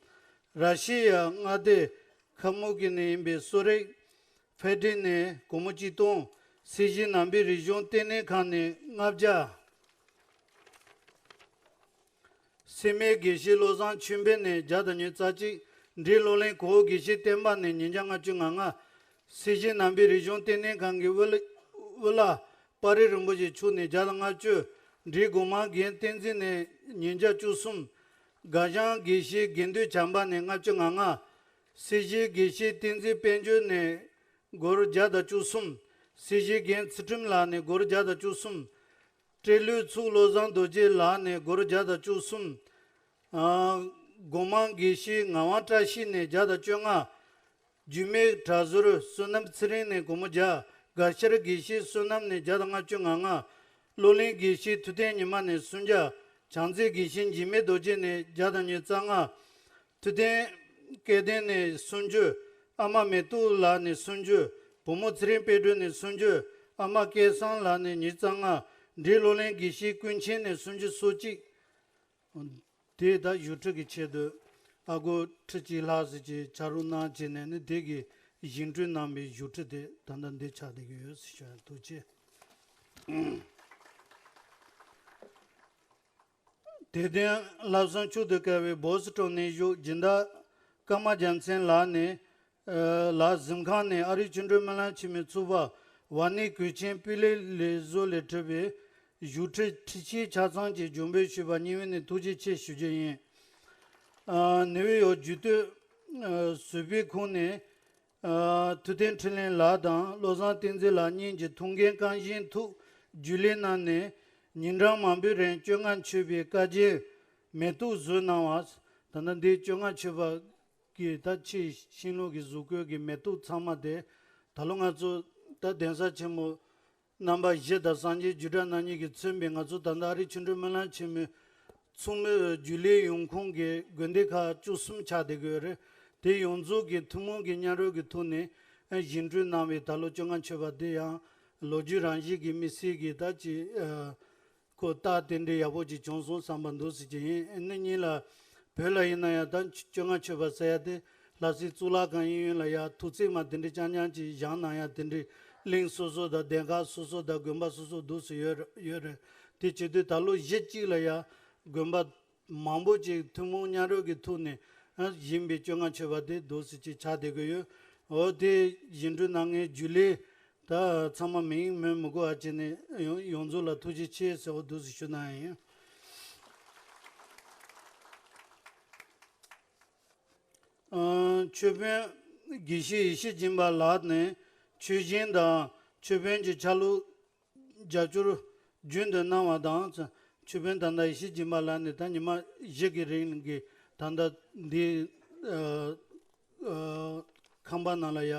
ར་ཤི་ཡ་མངའ་སྡེ་ཁ་མུ་ཀི་ནས་ཡིན་པའི་གསོ་རིག་ཕེ་ཏི་ནས་སྒོར་མོ་གཅིག་སྟོང་། སྲིད་ཞིའི་ནང་པའི་རིག་གཞུང་ལྟེ་གནས་ཁང་ནས་ལྔ་བརྒྱ། སེར་སྨད་དགེ་བཤེས་བློ་བཟང་ཆོས་འཕེལ་ནས་བརྒྱ་དང་ཉི་ཤུ་རྩ་གཅིག། འབྲས་བློ་གླིང་གོ་བོ་དགེ་བཤེས་བསྟན་པ་ནས་ཉིས་བརྒྱ་ལྔ་བཅུ་ང་ལྔ། སྲིད་ཞིའི་ནང་པའི་རིག་གཞུང་ལྟེ་གནས་ཁང་གི་དབུ་བླ་དབུ་བླ་དཔའ་རིས་རིན་པོ་ཆེ་མཆོག་ནས་བརྒྱ་དང་ལྔ་བཅུ། འབྲས་སྒོ་མང་རྒན་བསྟན་འཛིན་ནས་ཉིས་བརྒྱ་བཅུ་གསུམ། དགའ་ཞང་དགེ་བཤེས་དགེ་འདུན་བྱམས་པ་ནས་ལྔ་བཅུ་ང་ལྔ། སྲིད་ཞིའི་དགེ་བཤེས་བསྟན་འཛིན་དཔལ་འབྱོར་ནས་སྒོར་བརྒྱ་དང་བཅུ་གསུམ། སྲིད་ཞིའི་རྒན་ཚུལ་ཁྲིམས་ལགས་ནས་སྒོར་བརྒྱ་དང་བཅུ་གསུམ། སྤྲེལ་ལོའི་ཚོགས་བློ་བཟང་རྡོ་རྗེ་ལགས་ནས་སྒོར་བརྒྱ་དང་བཅུ་གསུམ། ཨ། སྒོ་མང་དགེ་བཤེས་ངག་དབང་བཀྲ་ཤིས་ནས་བརྒྱ་དང་བཅོ་ལྔ། རྒྱུད་སྨད་གྲྭ་ཟུར་བསོད་ནམས་ཚེ་རིང་ནས་སྒོར་མོ་བརྒྱ། དགའ་ཤར་དགེ་བཤེས་བསོད་ནམས་ནས་བརྒྱ་དང་ལྔ་བཅུ་ང་ལྔ། བློ་གླིང་དགེ་བཤེས་ཐུབ་བསྟན་ཉི་མ་ནས་སུམ་བརྒྱ། བྱང་རྩེ་དགེ་བཤེས་འཇིགས་མེད་རྡོ་རྗེ་ནས་བརྒྱ་དང་ཉི་ཤུ་རྩ་ལྔ། ཐུབ་བསྟན་སྐལ་ལྡན་ནས་སུམ་ཅུ། ཨ་མ་མེ་ཏོག་ལགས་ནས་སུམ་ཅུ། བུ་མོ་ཚེ་རིང་དཔལ་སྒྲོན་ནས་སུམ་ཅུ། ཨ་མ་སྐལ་བཟང་ལགས་ནས་ཉི་ཤུ་རྩ་ལྔ། འབྲས་བློ་གླིང་དགེ་བཤེས་ཀུན་མཁྱེན་ནས་སུམ་ཅུ་སོ་གཅིག། དེ་ད་བཞུགས་ཁྲི་གི་ཆེད་དུ་ཨ་སྒོར་ཁྲི་གཅིག་ལྷག་ཙམ་ཅིག་ཕྱག་རོགས་གནང་བྱས་ནས་ནི་དེ་གི་བཞེངས་སྐྲུན་གནང་བའི་བཞུགས་ཁྲི་དེ་ད་ལྟ་འདི་ཆགས་བསྡད་ཀྱི་ཡོད་ཟེར་ཞུ་ཡ་ཐུགས་རྗེ་ཆེ། དད་ལྡན་བསླབ་གསུམ་མཆོག་ཏུ་དཀའ་བའི་བོ་སི་ཊོན་ནས་བཞུགས་སྦྱིན་བདག་ཀརྨ་རྒྱལ་མཚན་ལགས་ནས། ཨ། ལགས། གཟིམ་ཁང་ནས་ཨ་རིའི་ཆོ་འཕྲུལ་སྨོན་ལམ་ཆེན་མོའི་ཚོགས་པ་ཝཱ་ཎི་གོས་ཆེན་སྤུས་ལེགས་ལས་བཟོ་ལས་གྲུབ་པའི་བཞུགས་ཁྲི་ཁྲི་ཕྱེད་ཆ་ཚང་གཅིག་འཇུག་འབུལ་ཞུས་པ་སྙིང་དབུས་ནས་ཐུགས་རྗེ་ཆེ་ཞུ་རྒྱུ་ཡིན། ཨ། ནིའུ་ཡོག་རྒྱུད་སྟོད། ཨ། བཟོ་པའི་ཁོངས་ནས། ཨ། ཐུབ་བསྟན་འཕྲིན་ལས་ལགས་དང་བློ་བཟང་བསྟན་འཛིན་ལགས་གཉིས་ཀྱི་ཐུགས་འགན་རྐང་བཞིན་ཐུགས་རྒྱུས་ལེན་གནང་ནས་ཉིན་གྲངས་མང་པོའི་རིང་བཅོ་ལྔ་མཆོད་པའི་བཀའ་རྒྱན་མེ་ཏོག་བཟོས་གནང་བ། ད་ལྟ་འདི་བཅོ་ལྔ་མཆོད་པ་གི་ད་ཕྱིའི་ཤིང་ལོ་གི་བཟོ་བཀོད་ཀྱི་མེ་ཏོག་ཚང་མ་དེ་ད་ལོ་ང་ཚོ་ད་གདན་ས་ཆེན་མོ་རྣམ་པ་བཞི་དང་སངས་རྒྱས་རྒྱུད་གྲྭ་རྣམ་གཉིས་ཀྱིས་མཚོན་པའི་ང་ཚོ་ད་ལྟ་ཨ་རིའི་ཆོ་འཕྲུལ་སྨོན་ལམ་ཆེན་མོའི་ཚོགས་མི་རྒྱུན་ལས་ཡོང་ཁུངས་ཀྱི་དགོན་སྡེ་ཁག་བཅུ་གསུམ་ཆགས་བསྡད་ཀྱི་ཡོད་རེད། དེ་ཡོངས་རྫོགས་ཀྱི་ཐུན་མོང་གི་མཉམ་རུབ་ཀྱི་ཐོག་ནས་ བཞེངས་སྐྲུན་གནང་བའི་ད་ལོ་བཅོ་ལྔ་མཆོད་པ་འདི་ཡང་ལོ་རྒྱུས་རང་བཞིན་གྱི་དམིགས་བསལ་གྱི་ད་ཅིག་ཁོ་རྟགས་དེ་འདྲའི་ཡག་པོ་ཅིག་བྱུང་སོང་བསམ་པ་འདུག་ཟེར་གྱི་ཡིན། ཨ་ནི་གཉིས་ལ་བོད་ལ་ཡིན་ན་ཡང་ད་བཅོ་ལྔ་མཆོད་པ་ཟེར་ཡ་དེ་ལྷ་སའི་གཙུག་ལག་ཁང་གཡས་གཡོན་ལ་ཡ་ཐོག་བརྩེགས་མ་དེ་འདྲའི་རྐྱང་རྐྱང་ཅིག་བཞེངས་གནང་ཡ་དེ་འདྲའི་གླིང་སོ་སོ་དང་སྡེ་ཁག་སོ་སོ་དང་དགོན་པ་སོ་སོ་འདུག་སེ་ཡོད་ཡོད་རེད། དེ་བྱེད་དུས་ད་ལོ་གཞི་གཅིག་ལ་ཡ་དགོན་པ་མང་པོ་ཅིག་ཐུན་མོང་མཉམ་རུབ་ཀྱི་ཐོག་ནས་ཨ་བཞེངས་པའི་བཅོ་ལྔ་མཆོད་པ་དེ་འདུག་སེ་ཅིག་ཆགས་བསྡད་ཀྱི་ཡོད། འོ་དེ་བཞེངས་སྐྲུན་གནང་མཁན་རྒྱུན་ལས་ད་ཚང་མ་མིང་སྨོས་མི་དགོས་པ་བྱས་ནས་ཡོངས་ཡོངས་རྫོགས་ལ་ཐུགས་རྗེ་ཆེ་ཟེར་བ་འདུག་སེ་ཞུ་གནང་ཡིན། ཨ་མཆོད་དཔོན་དགེ་བཤེས་ཡེ་ཤེས་སྦྱིན་པ་ལགས་ནས་མཆོད་སྦྱིན་དང་མཆོད་དཔོན་གྱི་ཆ་ལུགས་རྒྱབ་སྐྱོར་རྒྱུན་དུ་གནང་བ་དང་། མཆོད་དཔོན་ད་ལྟ་ཡེ་ཤེས་སྦྱིན་པ་ལགས་ནས་ད་ཉི་མ་བཞི་གི་རིང་གི་ད་ལྟ་འདི་ཨ་ཨ་ཁང་པ་ནང་ལ་ཡ་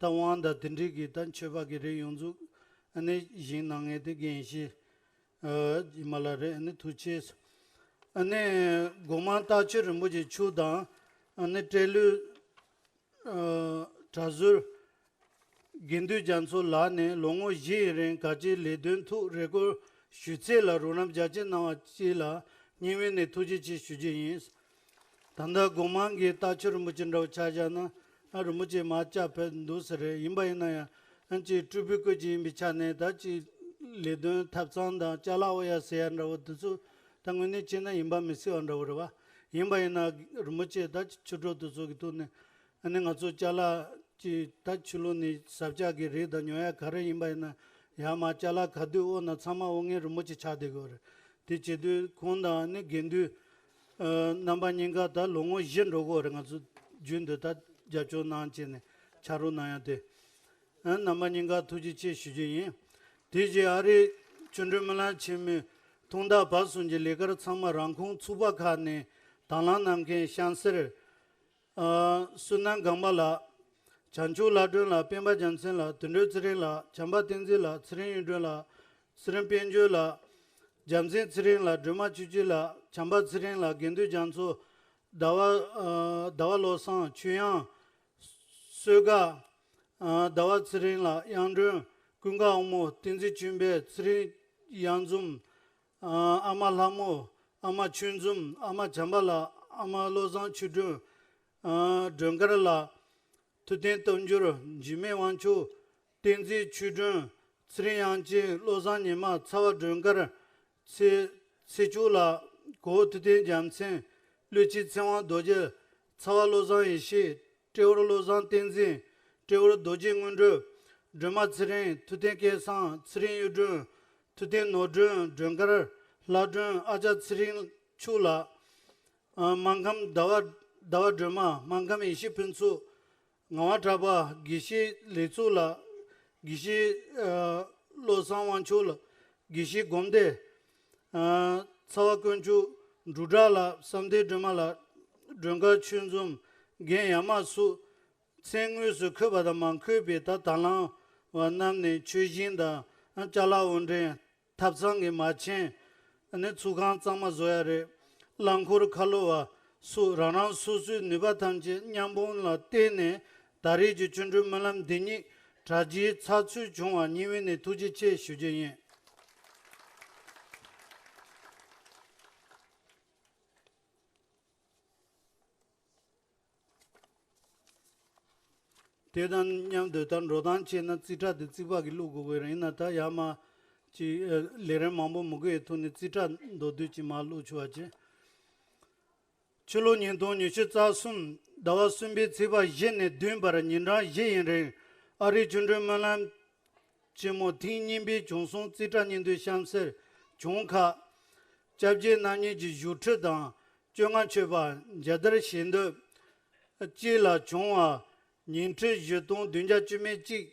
ད་དབང་དང་དེ་འདྲའི་གི་ད་མཆོད་པ་གི་རིགས་ཡོངས་རྫོགས་ཨ་ནི་བཞེངས་གནང་མཁན་དེ་རྒན་ཡེ་ཤེས་ཨ་སྦྱིན་པ་ལགས་རེད། ཨ་ནི་ཐུགས་རྗེ་ཆེ། ཨ་ནི་སྒོ་མང་རྟ་མཆོག་རིན་པོ་ཆེ་མཆོག་དང་ཨ་ནི་སྤྲེལ་ལོའི་ཨ་གྲྭ་ཟུར་དགེ་འདུན་རྒྱ་མཚོ་ལགས་ནས་ལོ་ངོ་བཞི་ཡི་རིང་ག་ཅིའི་ལས་དོན་ཐོག་རེ་སྐུལ་ཞུས་ཚད་ལ་རོགས་རམ་རྒྱ་ཆེ་གནང་བ་བཅས་ལ་སྙིང་དབུས་ནས་ཐུགས་རྗེ་ཆེ་ཞུ་རྒྱུ་ཡིན། ད་ལྟ་སྒོ་མང་གི་རྟ་མཆོག་རིན་པོ་ཆེ་འདྲ་བོ་ཆ་བཞག་ན་ཨ་རིན་པོ་ཆེ་མར་བཅར་ཕེབས་འདུག་ས་རེད། ཡིན་པ་ཡིན་ན་ཡང་ཨ་ཅིག་སྤྲུལ་པའི་སྐུ་ཅིག་ཡིན་པའི་ཆ་ནས་ད་ཅིག་ལས་དོན་ཐབ་ཚང་དང་ཅ་ལག་འོ་ཡ་ཟེར་ཡ་འདྲ་བོ་དེ་ཚོ་ད་དངོས་གནས་བྱས་ན་ཡིན་པ་མི་སྲིད་པ་འདྲ་བོ་རེད་བ། ཡིན་པ་ཡིན་ན་རིན་པོ་ཆེ་ད་ཆོས་གྲོགས་དེ་ཚོ་གི་ཐོག་ནས། ཨ་ནི་ང་ཚོ་ཅ་ལག་ཅིག་ད་ཕྱི་ལོགས་ནས་ཟབ་ཆག་གི་རིགས་དང་ཉོ་ཡ་ག་རེ་ཡིན་པ་ཡིན་ན་ཡར་མར་ཅ་ལག་ག་དུས་དབོར་ན་ཚང་མ་དབོར་མཁན་རིན་པོ་ཆེ་ཆགས་བསྡད་ཀྱི་ཡོད་རེད། དེ་བྱེད་དུས་ཁོང་དང་ཨ་ནི་དགེ་འདུན་ཨ་རྣམ་པ་གཉིས་ཀ་ད་ལོ་ངོ་བཞི་འགྲོ་གི་ཡོད་རེད། ང་ཚོ་རྒྱུན་དུ་ད་རྒྱབ་སྐྱོར་གནང་བྱས་ནས་ཕྱག་རོགས་གནང་ཡ་དེ། ཨ་རྣམ་པ་གཉིས་ཀ་ཐུགས་རྗེ་ཆེ་ཞུ་རྒྱུ་ཡིན། དེ་རྗེས་ཨ་རིའི་ཆོ་འཕྲུལ་སྨོན་ལམ་ཆེན་མོའི་ཐོག་མཐའ་བར་གསུམ་གྱི་ལས་ཀར་ཚང་མ་རང་ཁོངས་ཚོགས་པ་ཁག་ནས་དང་བླངས་གནང་མཁན་གཤམ་གསལ། ཨ་བསོད་ནམས་སྒང་པ་ལགས། བྱང་ཆུབ་ལྷ་སྒྲོན་ལགས། སྤེན་པ་རྒྱལ་མཚན་ལགས། དོན་གྲུབ་ཚེ་རིང་ལགས། བྱམས་པ་བསྟན་འཛིན་ལགས། ཚེ་རིང་གཡུ་སྒྲོན་ལགས། ཚེ་རིང་དཔལ་འབྱོར་ལགས། རྒྱལ་མཚན་ཚེ་རིང་ལགས། སྒྲོལ་མ་ཆོས་སྐྱིད་ལགས། བྱམས་པ་ཚེ་རིང་ལགས། དགེ་འདུན་རྒྱ་མཚོ། ཟླ་བ་ཨ་ཟླ་བ་བློ་བཟང་། ཆོས་དབྱངས། གསོལ་དགའ། ཨ་ཟླ་བ་ཚེ་རིང་ལགས། དབྱངས་སྒྲོན། ཀུན་དགའ་དབང་མོ། བསྟན་འཛིན་ཆོས་འཕེལ། ཚེ་རིང་གཡང་འཛོམས། ཨ་ཨ་མ་ལྷ་མོ། ཨ་མ་ཆོས་འཛོམས། ཨ་མ་བྱམས་པ་ལགས། ཨ་མ་བློ་བཟང་ཆོས་སྒྲོན། ཨ་སྒྲོལ་དཀར་ལགས། ཐུབ་བསྟན་སྟོབས་འབྱོར། འཇིགས་མེད་དབང་ཕྱུག། བསྟན་འཛིན་ཆོས་སྒྲོན། ཚེ་རིང་དབྱངས་ཅན། བློ་བཟང་ཉི་མ། ཚ་བ་སྒྲོལ་དཀར། ཚེ་ཚེ་མཆོག་ལགས། གོ་བོ་ཐུབ་བསྟན་རྒྱལ་མཚན། བློ་ཆེན་ཚེ་དབང་རྡོ་རྗེ། ཚ་བ་བློ་བཟང་ཡེ་ཤེས། སྤྲེའུ་བློ་བཟང་བསྟན་འཛིན། སྤྲེའུ་རྡོ་རྗེ་དངོས་གྲུབ། སྒྲོལ་མ་ཚེ་རིང་། ཐུབ་བསྟན་སྐལ་བཟང་། ཚེ་རིང་གཡུ་སྒྲོན། ཐུབ་བསྟན་ནོར་སྒྲོན། སྒྲོལ་དཀར། ལྷ་སྒྲོན། ཨ་ཅག་ཚེ་རིང་ཕྱུག་ལགས། ཨ་སྨར་ཁམས་ཟླ་བ་ཟླ་བ་སྒྲོལ་མ། སྨར་ཁམས་ཡེ་ཤེས་ཕུན་ཚོགས། ངག་དབང་གྲགས་པ། དགེ་བཤེས་ལེགས་ཚོགས་ལགས། དགེ་བཤེས་ཨ་བློ་བཟང་དབང་ཕྱུག་ལགས། དགེ་བཤེས་སྒོམ་བདེ། ཨ་ཚ་བ་དཀོན་མཆོག། འབྲུག་གྲགས་ལགས། བསམ་གཏན་སྒྲོལ་མ་ལགས། སྒྲོལ་དཀར་ཆོས་འཛོམས། རྒན་ཡ་མ་སོགས། མཚན་དངོས་སུ་འཁོད་པ་དང་མ་འཁོད་པའི་ད་དང་བླངས་པ་རྣམས་ནས་མཆོད་སྦྱིན་དང་ཅ་ལག་དབོར་འདྲེན། ཐབ་ཚང་གི་མ་ཆེན། ཨ་ནི་ཚོགས་ཁང་གཙང་མ་བཟོ་ཡ་རེད། རླངས་འཁོར་ཁ་ལོ་བ་སོགས་རང་རང་སོ་སོའི་ནུས་པ་ཐམས་ཅད་མཉམ་སྤུངས་ལ་བརྟེན་ནས་ད་རེས་ཀྱི་ཆོ་འཕྲུལ་སྨོན་ལམ་འདི་ཉིད་གྲ་རྒྱས་ཚགས་ཚུད་བྱུང་བར་སྙིང་དབུས་ནས་ཐུགས་རྗེ་ཆེ་ཞུ་རྒྱུ་ཡིན། དེ་དང་མཉམ་དུ་ད་འགྲོ་སྟངས་བྱས་ན་རྩིས་ཁྲ་དེ་རྩིག་པ་གིས་བླུག་དགོས་ཀྱི་རེད། ཡིན་ན་ད་ཡར་མར་ཅིག་ལས་རིམ་མང་པོ་མི་དགོས་ཡའི་ཐོག་ནས་རྩིས་ཁྲ་མདོར་བསྡུས་ཅིག་མར་བླུག་ཆོག་པ་བྱས། ཕྱི་ལོ་ཉིས་སྟོང་ཉི་ཤུ་རྩ་གསུམ་ཟླ་བ་གསུམ་པའི་ཚེས་པ་བཞི་ནས་བདུན་བར་ཉིན་གྲངས་བཞི་ཡིན་རིང་ཨ་རིའི་ཆོ་འཕྲུལ་སྨོན་ལམ་ཆེན་མོ་ཐེངས་གཉིས་པའི་བྱུང་སོང་རྩིས་ཁྲ་སྙིང་བསྡུས་གཤམ་གསལ་བྱུང་ཁག་སྐྱབས་རྗེ་རྣམ་གཉིས་ཀྱི་བཞུགས་ཁྲི་དང་བཅོ་ལྔ་མཆོད་པ་མཇལ་དར་ཞལ་འདེབས་བཅས་ལ་བྱུང་བ་ཉིན་ཁྲི་བཞི་སྟོང་བདུན་བརྒྱ་བཅུ་མེད་གཅིག་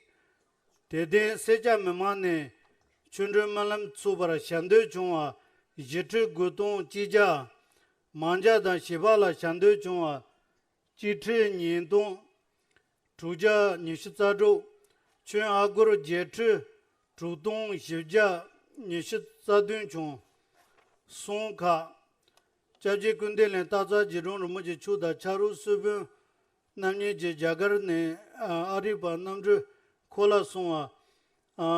དད་ལྡན་སེར་སྐྱ་མི་མང་ནས་ཆོ་འཕྲུལ་སྨོན་ལམ་ཚོགས་པར་ཞལ་འདེབས་བྱུང་བ་བཞི་ཁྲི་དགུ་སྟོང་གཅིག་བརྒྱ། མང་ཇ་དང་བཞེས་པ་ལ་ཞལ་འདེབས་བྱུང་བ་གཅིག་ཁྲི་ཉིས་སྟོང་དྲུག་བརྒྱ་ཉི་ཤུ་རྩ་དྲུག་མཆོད་ཨ་སྒོར་བརྒྱད་ཁྲི་དྲུག་སྟོང་བཞི་བརྒྱ་ཉི་ཤུ་རྩ་བདུན་བྱུང་སོང་ཁག་སྐྱབས་རྗེ་ཀུན་བདེ་གླིང་སྟག་འཚེར་རྗེ་དྲུང་རིན་པོ་ཆེ་མཆོག་དང་ཕྱག་རོགས་གསོལ་དཔོན་ རྣམ་གཉིས་ཀྱིས་རྒྱ་གར་ནས་ཨ་རིག་པ་རྣམ་གྲོལ་ཁོ་ལ་སོང་བ། ཨ་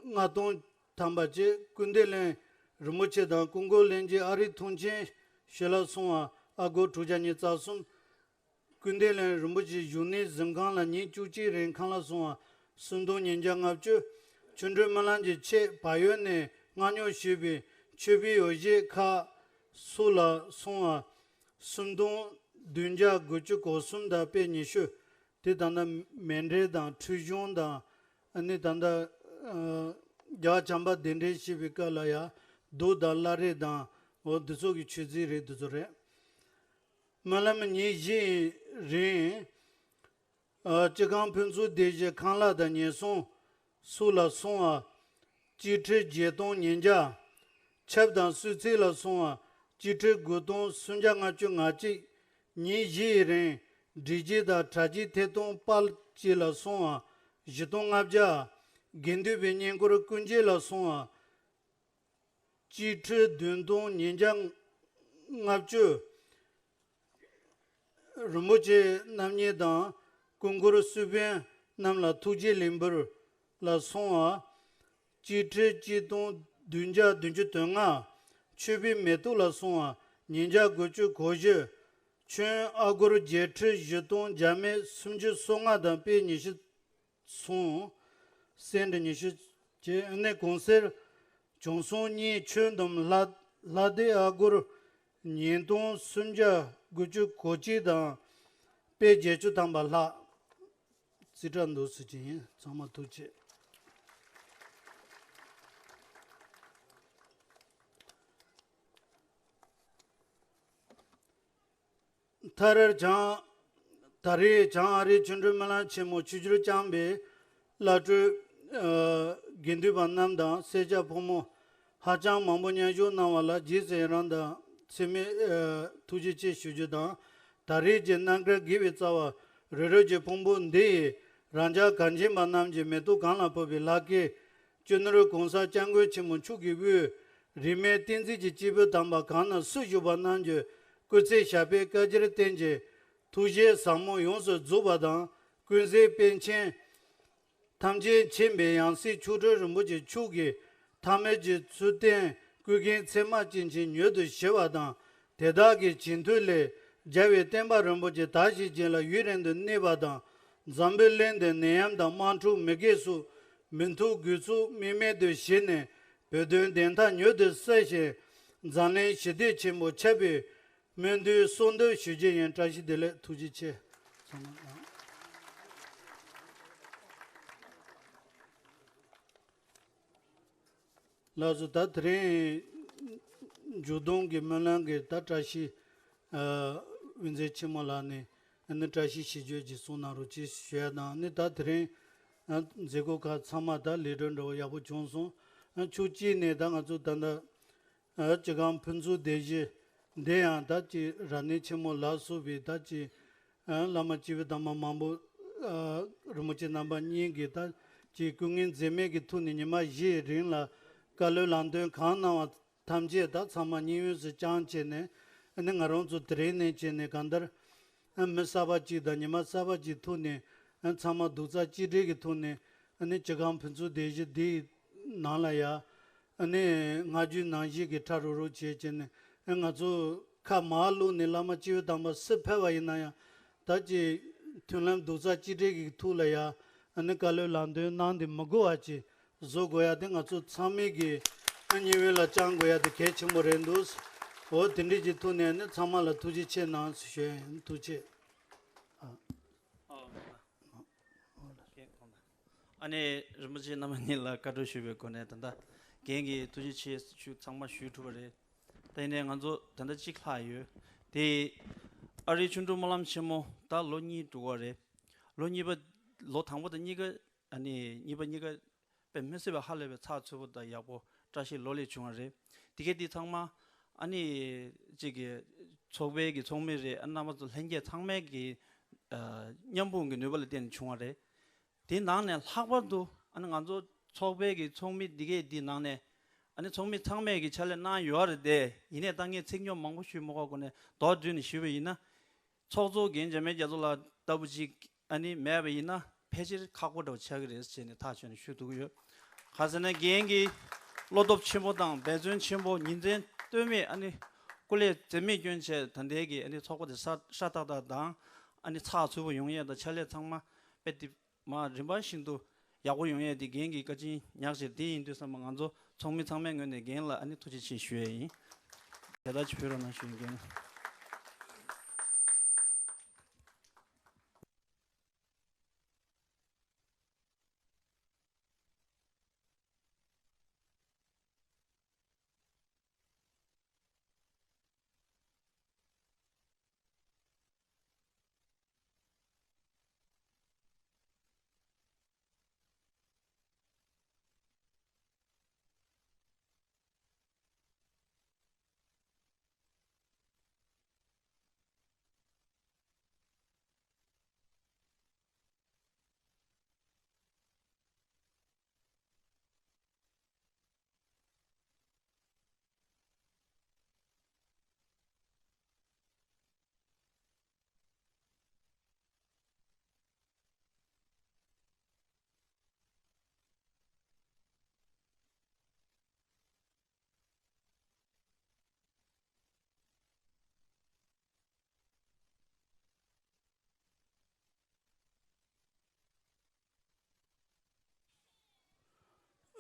ལྔ་སྟོང་ཐམ་པ་བཅས། ཀུན་བདེ་གླིང་རིན་པོ་ཆེ་དང་ཀུན་དགའ་གླིང་གྱིས་ཨ་རིག་མཐོང་ཆེན་ཞུ་ལ་སོང་བ། ཨ་སྒོར་དྲུག་བརྒྱ་ཉི་ཤུ་རྩ་གསུམ། ཀུན་བདེ་གླིང་རིན་པོ་ཆེའི་བཞུགས་གནས་གཟིམ་ཁང་ལ་ཉིན་བཅུ་གཅིག་རིང་ཁང་གླ་སོང་བ། སུམ་སྟོང་ཉིས་བརྒྱ་ལྔ་བཅུ། ཆོ་འཕྲུལ་སྨོན་ལམ་གྱི་ཆེད་བལ་ཡུལ་ནས་མངགས་ཉོ་ཞུས་པའི་མཆོད་པའི་འོ་བརྒྱལ་ཁག་སོགས་ལ་སོང་བ། སུམ་སྟོང་བདུན་བརྒྱ་དགུ་བཅུ་གོ་གསུམ་དང་དཔེ་ཉི་ཤུ། དེ་ད་ལྟ་མཎྜལ་དང་ཁྲུས་གཞོང་དང་། ཨ་ནི་ད་ལྟ་ཨ་རྒྱལ་བ་བྱམས་པ་གདན་འདྲེན་ཞུས་པའི་སྐབས་ལ་ཡང་གདུགས་དང་བླ་རེ་དང་འོ་འདི་ཚོ་གི་མཆོད་རྫས་རེད། འདི་ཚོ་རེད། སྨོན་ལམ་ཉིན་བཞིའི་རིང་། ཨ་སྤྱི་ཁང་ཕུན་ཚོགས་སྡེ་བཞིའི་ཁང་གླ་དང་ཉེན་སྲུང་སོགས་ལ་སོང་བ། སྤྱི་ཁྲི་བརྒྱད་སྟོང་ཉིས་བརྒྱ། ཆབ་དང་གསོལ་ཚིགས་ལ་སོང་བ། སྤྱི་ཁྲི་དགུ་སྟོང་སུམ་བརྒྱ་ལྔ་བཅུ་ང་གཅིག། ཉིན་བཞིའི་རིང་སྒྲིག་གཅིག་དང་གྲ་སྒྲིག་ཐད་གཏོང་པ་བཅས་ལ་སོང་བ། བཞི་སྟོང་ལྔ་བརྒྱ། དགེ་འདུན་པའི་བསྙེན་བཀུར་ཀུན་སྤྱོད་ལ་སོང་བ། སྤྱི་ཁྲི་བདུན་སྟོང་ཉིས་བརྒྱ་ལྔ་བཅུ། རིན་པོ་ཆེ་རྣམ་གཉིས་དང་སྐུ་འཁོར་གསུས་དཔོན་རྣམས་ལ་ཐུགས་རྗེ་ལེགས་འབུལ་ལ་སོང་བ། སྤྱི་ཁྲི་གཅིག་སྟོང་བདུན་བརྒྱ་བདུན་ཅུ་དོན་ལྔ། མཆོད་པའི་མེ་ཏོག་ལ་སོང་བ། ཉིས་བརྒྱ་དགུ་བཅུ་གོ་བཞི། ཁྱོན་ཨ་སྒོར་བརྒྱད་ཁྲི་བཞི་སྟོང་བརྒྱ་མེད་སུམ་ཅུ་སོ་ལྔ་དང་དཔེ་ཉི་ཤུ། སོང་། སེན་ཊི་ཉི་ཤུ་བཅས། ཨ་ནི་གོང་གསལ་བྱུང་སོང་གཉིས་ཁྱོན་བསྡོམས་ལྷ་ལྷ་སྡེ་ཨ་སྒོར་ཉིས་སྟོང་སུམ་བརྒྱ་དགུ་བཅུ་གོ་གཅིག་དང་དཔེ་བརྒྱད་ཅུ་ཐམ་པ་ལྷག། རྩིས་ཁྲ་འདུག་ཟེར་གྱི་ཡིན། ཚང་མ་ཐུགས་རྗེ་ཆེ། མཐར་བྱང་། ད་རེས་བྱང་ཨ་རིའི་ཆོ་འཕྲུལ་སྨོན་ལམ་ཆེན་མོ་ཆིབས་བསྒྱུར་བསྐྱངས་པའི་བླ་སྤྲུལ་ཨ་དགེ་འདུན་པ་རྣམས་དང་སེར་སྐྱ་ཕོ་མོ་ཧ་ཅང་མང་པོ་མཉམ་ཞུགས་གནང་བ་ལ་རྗེས་སུ་ཡི་རང་དང་ཚད་མེད་ཨ་ཐུགས་རྗེ་ཆེ་ཞུ་རྒྱུ་དང་། ད་རེས་ཀྱི་རྣམ་གྲངས་དགེ་བའི་རྩ་བ་རི་རབ་ཀྱི་ཕུང་པོ་འདི་ཡིས་རང་ཅག་གངས་ཅན་པ་རྣམས་ཀྱི་མེ་ཏོག་གང་ལ་ཕོག་པའི་ལྷ་སྐལ། སྤྱི་ནོར་༸གོང་ས་༸སྐྱབས་མགོན་ཆེན་པོ་མཆོག་གི་དབུས་རིས་མེད་བསྟན་འཛིན་གྱི་སྐྱེས་བུ་དམ་པ་གང་ན་སུ་བཞུགས་པ་རྣམས་ཀྱི་སྐུ་ཚེ་ཞབས་པད་བསྐལ་བརྒྱར་བརྟན་ཅིང་། ཐུགས་བཞེད་ཟབ་མོ་ཡོངས་སུ་རྫོགས་པ་དང་། ཀུན་གཟིགས་པཎ་ཆེན་ཐམས་ཅད་མཁྱེན་པའི་ཡང་སྲིད་མཆོག་སྤྲུལ་རིན་པོ་ཆེ་མཆོག་གི་ཐ་མལ་གྱི་ཚུལ་བསྟན་ཀུན་མཁྱེན་ཚད་མ་ཅན་ཞིག་མྱུར་དུ་ཞི་བ་དང་། དེ་དག་གི་བྱིན་མཐུ་ལས་རྒྱལ་བའི་བསྟན་པ་རིན་པོ་ཆེ་དར་ཞིང་རྒྱས་ལ་ཡུན་རིང་དུ་གནས་པ་དང་། འཛམ་བུའི་གླིང་འདིར་ནད་ཡམས་དང་དམག་འཁྲུག་མུ་གེ་སོགས་མི་ཐུབ་རྒུད་ཚོགས་དམིགས་མེད་དུ་ཞི་ནས་བོད་དོན་བདེན་མཐའ་མྱུར་དུ་གསལ་ཞིང་། འཛམ་གླིང་ཞི་བདེ་ཆེན་པོ་ཁྱབ་པའི་སྨོན་འདུན་གསོལ་འདེབས་ཞུ་རྒྱུ་ཡིན། བཀྲ་ཤིས་བདེ་ལེགས། ཐུགས་རྗེ་ཆེ། ཚང་མ་ལ། ལགས་སོ། ད་དེ་རིང་མཇུག་སྡོམ་གྱི་སྨོན་ལམ་གྱི་ད་བཀྲ་ཤིས་ཨ་དབུ་མཛད་ཆེན་མོ་ལགས་ནས་ཨ་ནི་བཀྲ་ཤིས་ཤིས་བརྗོད་ཅིག་གསུང་གནང་རོགས་ཅེས་ཞུ་ཡ་དང་། ཨ་ནི་ད་དེ་རིང་ཨ་མཛད་སྒོ་ཁག་ཚང་མ་ད་ལས་གྲུབ་འདྲ་བོ་ཡག་པོ་བྱུང་སོང་། ཨ་ཕྱོགས་གཅིག་ནས་ད་ང་ཚོ་ད་ལྟ་ཨ་སྤྱི་ཁང་ཕུན་ཚོགས་སྡེ་བཞི་འདི་ཡང་ད་ཅིག་རབ་གནས་ཆེན་མོ་ལ་སོགས་པའི་ད་ཅིག་ཨ་བླ་མ་སྐྱེས་བུ་དམ་པ་མང་པོ་ཨ་རིན་པོ་ཆེ་རྣམ་པ་གཉིས་ཀྱིས་ད་ཅིག་སྐུ་ངལ་འཛེམས་མེད་ཀྱི་ཐོག་ནས་ཉི་མ་བཞིའི་རིང་ལ་བཀའ་སློབ་ལམ་སྟོན་གང་གནང་བ་ཐམས་ཅད་ད་ཚང་མ་མཉན་ཡོད་སུ་བསྐྱངས་བྱས་ནས། ཨ་ནི་ང་རང་ཚོ་དེ་རིང་ནས་བྱས་ནས་གང་ལྟར་ཨ་མི་གསར་པ་གཅིག་དང་ཉི་མ་གསར་པ་གཅིག་ཐོག་ནས་ཨ་ཚང་མ་རྡོག་རྩ་གཅིག་སྒྲིལ་གྱི་ཐོག་ནས་ཨ་ནི་སྤྱི་ཁང་ཕུན་ཚོགས་སྡེ་བཞི་འདིའི་ནང་ལ་ཡ། ཨ་ནི་སྔ་རྒྱུན་ནང་བཞིན་གྱི་ཕྲ་རུ་རུ་བྱས་བྱས་ནས། ཨ་ང་ཚོ་ཁ་མར་བླུགས་ནས་བླ་མ་སྐྱེས་བུ་དམ་པ་སུ་ཕེབས་པ་ཡིན་ན་ཡང་ད་ཅིག་མཐུན་ལམ་རྡོག་རྩ་གཅིག་སྒྲིལ་གྱི་ཐོག་ལ་ཡ། ཨ་ནི་བཀའ་སློབ་ལམ་སྟོན་གནང་སྟེ་མི་དགོས་པ་ཅིག་བཟོ་དགོས་ཡ་དེ་ང་ཚོ་ཚང་མས་ཀྱི་ཨ་ཉེ་བའི་ལ་བཅང་དགོས་ཡ་དེ་གལ་ཆེན་པོ་རེད་འདུག་འོ་དེ་འདྲས་ཀྱི་ཐོག་ནས་ནི་ཚང་མ་ལ་ཐུགས་རྗེ་ཆེ་གནང་ཞུ་ཡ་ཡིན། ཐུགས་རྗེ་ཆེ། ཨ། ཨ་ནི་རིན་པོ་ཆེ་རྣམ་པ་གཉིས་ལ་བཀའ་འཁྲོལ་ཞུས་པའི་སྒོ་ནས་ད་ལྟ་རྒན་གྱིས་ཐུགས་རྗེ་ཆེ་ཞུ་ཚང་མ་ཞུས་གྲུབ་པ་རེད། དེ་ནས་ང་ཚོ་ད་ལྟ་གཅིག་ལྷག་ཡོད། དེ་ཨ་རིའི་ཆོ་འཕྲུལ་སྨོན་ལམ་ཆེན་མོ་ད་ལོ་གཉིས་འགྲོ་གི་རེད། ལོ་གཉིས་པ། ལོ་དང་པོ་དང་གཉིས་ཀ་ཨ་ནི་གཉིས་པ་གཉིས་ཀ་དཔེ་མི་སྲིད་པའི་ཧ་ལས་པའི་ཚགས་ཚུད་པོ་དང་ཡག་པོ་བཀྲ་ཤིས་ལོ་ལེགས་བྱུང་བ་རེད། དེ་གས་དེ་ཚང་མ་ཨ་ནི་གཅིག་གི་ཚོགས་པའི་གི་ཚོགས་མི་རེད། ཨ་རྣམ་པ་ཚོ་ལྷན་རྒྱས་ཚང་མའི་གི་ཨ་མཉམ་སྤུངས་ཀྱི་ནུས་པ་ལ་བརྟེན་ནས་བྱུང་བ་རེད། དེའི་ནང་ནས་ལྷག་པར་དུ་ཨ་ནི་ང་ཚོ་ཚོགས་པའི་གི་ཚོགས་མི་འདི་གས་འདི་ནང་ནས་ཨ་ནི་ཚོགས་མི་ཚང་མས་གི་ཕྱག་ལས་གནང་ཡོད་རེད་དེ། ཡིན་ནའི་ད་ངས་ཚིག་ཉུང་མང་པོ་ཞུས་མ་དགོས་སྒོ་ནས་མདོར་བསྡུས་ནས་ཞུས་པ་ཡིན་ན། ཚོགས་གཙོ་རྒན་འཇམ་དཔལ་རྒྱ་མཚོ་ལགས་ལྟ་བུ་ཅིག་ཨ་ནི་མེད་པ་ཡིན་ན་ཕལ་ཆེར་ཁག་པོ་འདྲ་བོ་ཆགས་ཀྱི་རེད་ཟེར་ནས་ཐག་ཆོད་ནས་ཞུ་ཐུབ་ཀྱི་ཡོད། ག་ཟེར་ན་རྒན་གྱི་བློ་སྟོབས་ཆེན་པོ་དང་འབད་བརྩོན་ཆེན་པོ་ཉིན་མཚན་ལྟོས་མེད་ཨ་ནི་སྐུ་ལས་འཛེམས་མེད་བསྐྱོན་བྱས་ད་ལྟའི་གི་ཨ་ནི་ཚོགས་པ་དེ་ཧྲ་ཧྲ་ཏག་ཏག་དང་ཨ་ནི་ཚགས་ཚུད་པོ་ཡོང་ཡས་དང་ཕྱག་ལས་ཚང་མ་དཔེ་དེ་མ་རིམ་པ་བཞིན་དུ་ཡག་པོ་ཡོང་ཡས་དེ་རྒན་གྱི་བཀའ་དྲིན་ཉག་གཅིག་དེ་ཡིན་དུས་ཙམ་པ་ང་ཚོ་ཚོགས་མི་ཚང་མའི་ངོས་ནས་རྒན་ལ་ཨ་ནི་ཐུགས་རྗེ་ཆེ་ཞུ་ཡས་ཡིན། དེ་ལྟར་ཅིག་ཕུལ་རོགས་གནང་ཞུ་ཡིན་རྒན།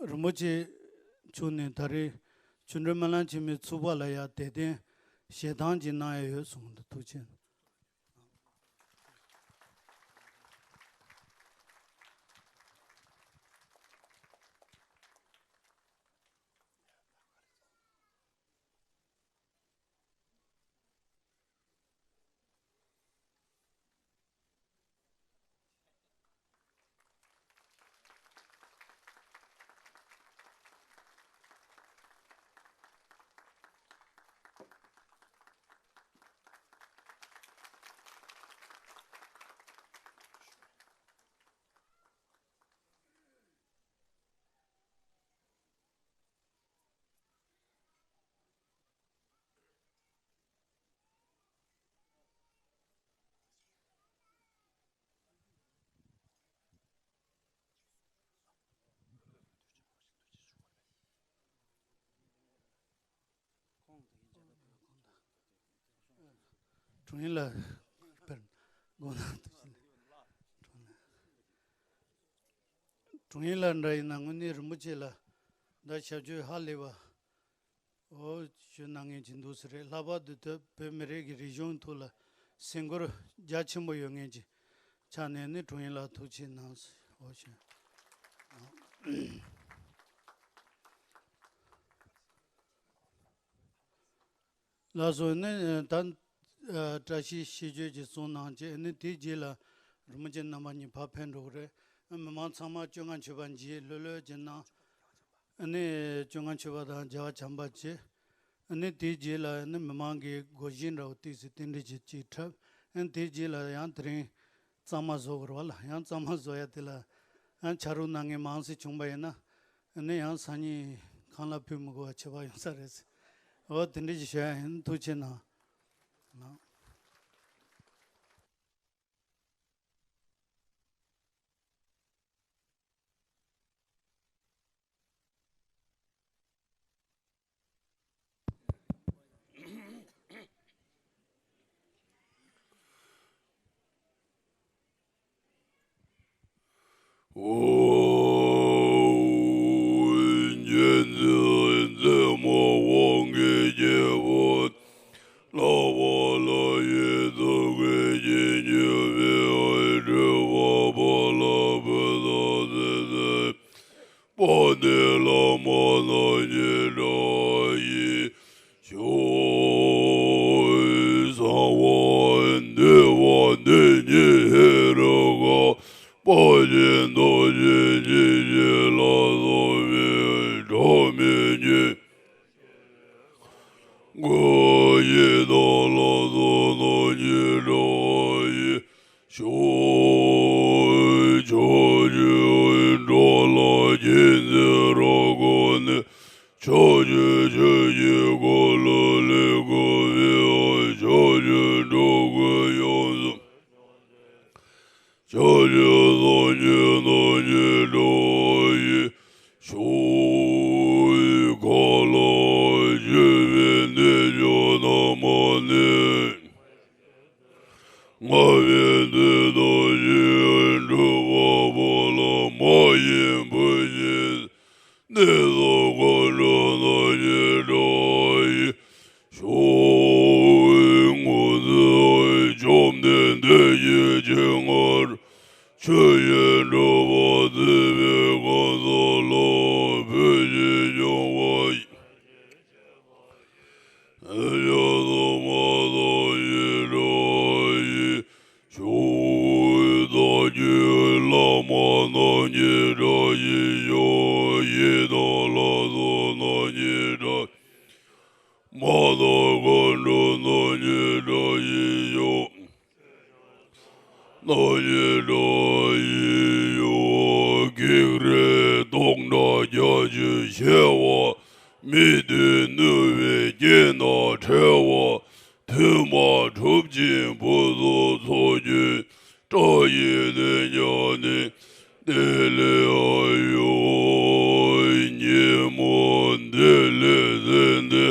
རིན་པོ་ཆེ་མཆོག་ནས་ད་རེས་ཆོ་འཕྲུལ་སྨོན་ལམ་ཆེན་མོའི་ཚོགས་པ་ལ་ཡང་དད་རྟེན་ཞལ་ཐང་ཅིག་གནང་ཡ་ཡོད་གསུངས་འདུག་ཐུགས་རྗེ་ཆེ། དྲུང་ཡིག་ལགས། དཔེར་དགོངས་དག་ཐུགས་རྗེ་ཆེ། དྲུང་ཡིག་ལགས་འདྲ་ཡིན་ན་དངོས་གནས་རིན་པོ་ཆེ་ལ་ད་ཞབས་ཕྱི་ཧ་ལས་པ། འོ་ཞུ་གནང་མཁན་ཅིག་འདུག་ས་རེད། ལྷག་པར་དུ་ད་བོད་མི་རིགས་ཀྱི་རིག་གཞུང་ཐོག་ལ་སེམས་ཁུར་རྒྱ་ཆེན་པོ་ཡོད་མཁན་ཅིག་ཆགས་ནས་ནི་དྲུང་ཡིག་ལགས་ཐུགས་ཆེ་གནང་། འོ་ཞུ། ལགས་སོ། ནི་ད་བཀྲ་ཤིས་ཤིས་བརྗོད་ཀྱི་གསུང་གནང་རྗེས་ནི་དེའི་རྗེས་ལ་རིན་པོ་ཆེ་རྣམ་པ་གཉིས་ཕར་ཕེབས་འགྲོ་གི་རེད། མི་མང་ཚང་མ་བཅོ་ལྔ་མཆོད་པ་མཇལ་ལྷོད་ལྷོད་ཀྱི་གནང་། ནི་བཅོ་ལྔ་མཆོད་པ་དང་བྱ་བ་བྱམས་པ་བྱེད། ནི་དེའི་རྗེས་ལ་ནི་མི་མང་གི་སྒོར་གཞས་འདྲ་བོ་ཏོག་ཙམ་རྟེན་འབྲེལ་གྱི་ཅིག་འཁྲབ། ནི་དེའི་རྗེས་ལ་ཡང་དེ་རིང་གཙང་མ་བཟོ་དགོས་རེད་བ་ལ། ཡང་གཙང་མ་བཟོ་ཡ་དེ་ལ་ཡང་ཕྱག་རོགས་གནང་མཁན་མང་ཙམ་བྱུང་པ་ཡིན་ན། ནི་ཡང་སང་ཉིན་ཁང་གླ་ཕུལ་མི་དགོས་པ་བྱེད་པ་ཡོང་ས་རེད། འོ་དེ་འདྲ་ཞིག་ཞུ་ཡ་ཡིན། ཐུགས་རྗེ་ཆེ་གནང་། པ་ནི་བླ་མ་རྣམས་ཀྱི་བཀྲ་ཡིད་ཆོས། གསང་བ་འདུས་པ་འདི་ཉིད་ཧེ་རུ་ཀ། དཔལ་གྱི་རྡོ་རྗེ་འཇིགས་བྱེད་ལ་སོགས་པའི་སྒྲོན་མེ་བརྒྱད། སྐུ་ཡི་དྭགས་ལ་སོགས་རྣམས་ཀྱི་བཀྲ་ཡིད་ཆོས། ཕྱོགས་བཅུའི་འགྲོ་ལ་བརྒྱུད་འཛིན་རབ་བསྐོར་ནས། ཕྱོགས་བཅུའི་ཆོས་ཀྱི་འཁོར་ལོ་ལས་བསྐོར་བའི། ཕྱོགས་བཅུའི་འགྲོ་ཀུན་ཡང་ ཆོས་ཁ་ལ་སྤྱོད་པའི་གནས་ལུགས་རྣམས་ནི། སྔ་བའི་དུས་དང་ཕྱིས་འགྲུབ་པ་ལ་མ་ཡིན་པ་ཞིག་གནས་སུ་མཁའ་འགྲོ་རྣམས་ཀྱི་སྒྲ་ཡིས་ཆོས་ངོ་འཛིན་བཅོམ་ལྡན་འདས་ཀྱི་སྤྱན་སྔར་ཆོས་ཀྱི་སྒྲུབ་པ་མཛད་པའི་གང་ཟག་ལ་བོད་ཀྱི་སྐྱོབ་པ་ཡི། ཡ་སོ་མ་སོ་ཡི་ར་ཡི། ཆོས་བདག་རྒྱུད་བླ་མ་རྣམས་ཀྱི་སྒྲ་ཡིས་ཤོག་ཡི་དམ་ལྷ་ཚོགས་རྣམས་ཀྱི་སྒྲ། མ་དག་མཁའ་འགྲོ་རྣམས་ཀྱི་སྒྲ་ཡིས་ཤོག་རྣམས་ཀྱི་སྒྲ་ཡིས་ཤོག་བགེགས་རིགས་སྟོང་ཕྲག་བརྒྱ་ཞིག་ཞི་བ། མི་མཐུན་གནོད་པའི་རྐྱེན་དང་བྲལ་བ། མཐུན་པར་གྲུབ་ཅིང་བུ་གསུམ་ཚོགས་ཀྱི་སྒྲ་ཡིས་ནི་ཉམས་ནས་བདེ་ལེགས་ཨ་ཡོ། ཉིན་མོ་བདེ་ལེགས་ཟེར་འདི་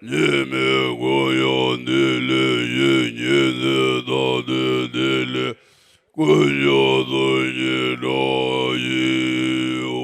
ཉི་མའི་ཀུན་ཡང་བདེ་ལེགས་ཡིན། ཉི་ཟེར་ད་དུ་བདེ་ལེགས་ཀུན་ཀྱང་སྟོན་གྱི་སྒྲ་ཡིན་ཡོ།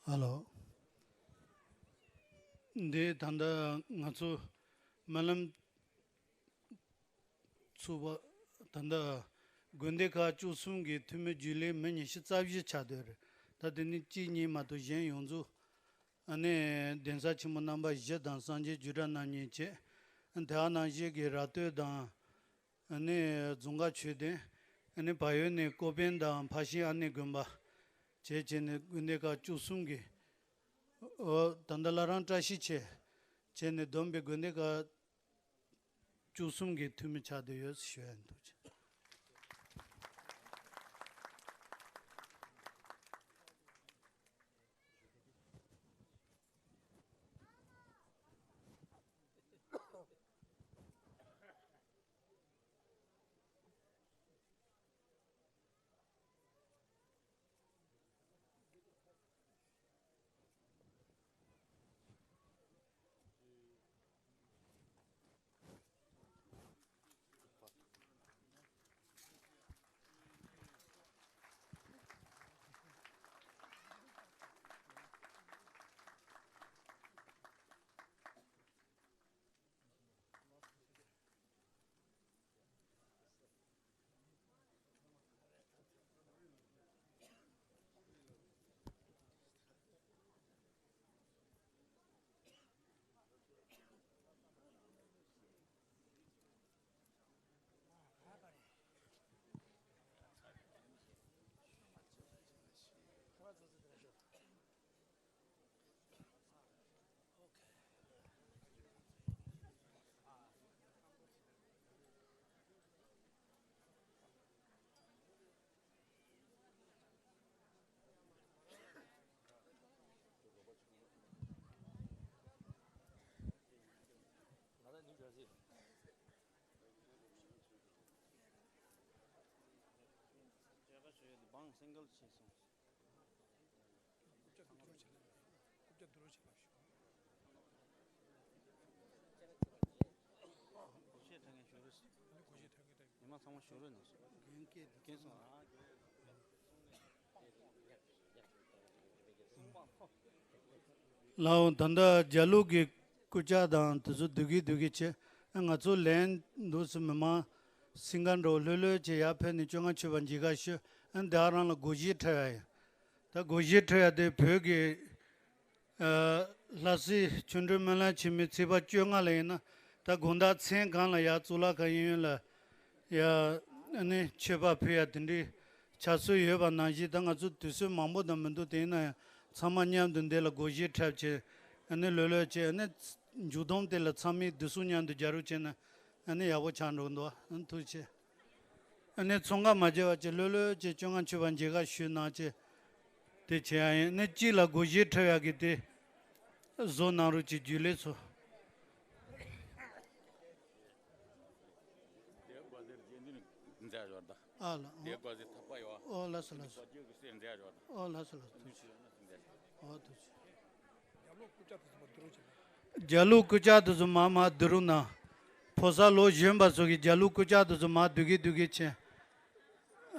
ཧ་ལོ། འདི་ད་ལྟ་ང་ཚོ་སྨོན་ལམ་ཚོགས་པ་ད་ལྟ་དགོན་སྡེ་ཁག་བཅུ་གསུམ་གྱི་འཐུས་མི་རྒྱུན་ལས་མི་ཉི་ཤུ་རྩ་བཞི་ཆགས་བསྡད་རེད། ད་དེ་ནི་གཅིག་གཉིས་མ་གཏོགས་གཞན་ཡོངས་རྫོགས་ཨ་ནི་གདན་ས་ཆེན་མོ་རྣམ་པ་བཞི་དང་སངས་རྒྱས་རྒྱུད་གྲྭ་རྣམ་གཉིས་བཅས། དེ་ག་ནང་བཞིན་གྱི་ར་སྟོད་དང་ཨ་ནི་རྫོང་དཀར་ཆོས་སྡིངས། ཨ་ནི་བལ་ཡུལ་ནས་ཀོ་པན་དང་ཕར་ཤིང་ཨ་ནེ་དགོན་པ་བཅས་བྱས་ནས་དགོན་སྡེ་ཁག་བཅུ་གསུམ་གྱི། ཨོ་ད་ལྟ་བླ་བྲང་བཀྲ་ཤིས་འཁྱིལ་བྱས་ནས་བསྡོམས་པའི་དགོན་སྡེ་ཁག་བཅུ་གསུམ་གྱི་འཐུས་མི་ཆགས་བསྡད་ཡོད་ཞུ་ཡ་ཡིན། ཐུགས་རྗེ་ཆེ། རྐུབ་བཀྱག་བསྡུ་རུབ་བྱས་ལ། རྐུབ་བཀྱག་བསྡུ་རུབ་བྱས་ལ་ཞུ། ཤེས་ཐག་ངན་ཞུ་རེད། ཨ་ནི་གོ་ཤེས་ཐག་ངན་ཐག་ཉི་མ་ཚང་མ་ཞུ་རེད་ནང་སོ། རྒན་སྐད་འདི་རྒན་སོང་ཨ། ལའོ། ད་ལྟ་རྒྱ་ལུགས་ཀྱི་སྐུ་ཕྱག་དང་དེ་ཚོ་བསྡུ་གི་བསྡུ་གི་བྱས། ཨ། ང་ཚོ་ལན་འདུག་སེ་མི་མང་སིང་ག་འགྲོ་ལྷོད་ལྷོད་བྱས་ཡར་ཕེབས་ནས་བཅོ་ལྔ་མཆོད་པ་མཇལ་ཁ་ཞུ། ཨ། དེ་རང་ལ་སྒོར་གཞས་འཁྲབ་ཡ་ཡིན། ད་སྒོར་གཞས་འཁྲབ་ཡ་དེ་བོད་ཀྱི། ཨ། ལྷ་སའི་ཆོ་འཕྲུལ་སྨོན་ལམ་ཆེན་མོའི་ཚེས་པ་བཅོ་ལྔ་ལ་ཡིན་ན། ད་དགོང་དག་མཚན་གང་ལ་ཡར་གཙུག་ལག་ཁང་གཡས་གཡོན་ལ་ཡ། ཨ་ནི་མཆོད་པ་ཕུལ་ཡ་དེ་འདྲའི་བྱ་སྲོལ་ཡོད་པ་ནང་བཞིན། ད་ང་ཚོ་དུས་ཚོད་མང་པོ་དང་མི་འདུག་དེ་ཡིན་ན་ཡང་ཚང་མ་མཉམ་དུ་འདི་ལ་སྒོར་གཞས་འཁྲབ་བྱས། ཨ་ནི་ལྷོད་ལྷོད་བྱས། ཨ་ནི་མཇུག་སྡོམ་དེ་ལ་ཚང་མས་བསྡུ་གསུམ་མཉམ་དུ་རྒྱག་རོགས་བྱས་ན། ཨ་ནི་ཡག་པོ་ཆགས་འགྲོ་གི་འདུག་ཨ། ཐུགས་རྗེ་ཆེ། ཨ་ནི་ཚོང་ཁ་མ་བྱེད་པ་བྱས་ལྷོད་ལྷོད་བྱས་བཅོ་ལྔ་མཆོད་པ་མཇལ་ཁ་ཞུས་གནང་བྱས། དེ་བྱེད་ཡ་ཡིན། ཨ་ནི་གཅིག་ལ་སྒོར་གཞས་འཁྲབ་ཡ་གི་དེ་བཟོ་གནང་རོགས་བྱེད། རྒྱུན་ལས་ཚོ། ཨ་ལ། ཨོ། ཨོ། ལགས་སོ། ལགས་སོ། ཨོ། ལགས་སོ། ལགས་སོ། ཨོ། ཐུགས་རྗེ་ཆེ། རྒྱ་ལུགས་སྐུ་ཕྱག་དེ་ཚོ་མར་མར་བསྡུ་རོགས་གནང་། ཕོ་གསར་ལོ་གཞོན་པ་ཚོ་གིས་རྒྱ་ལུགས་སྐུ་ཕྱག་དེ་ཚོ་མར་བསྡུ་གི་བསྡུ་གི་བྱས།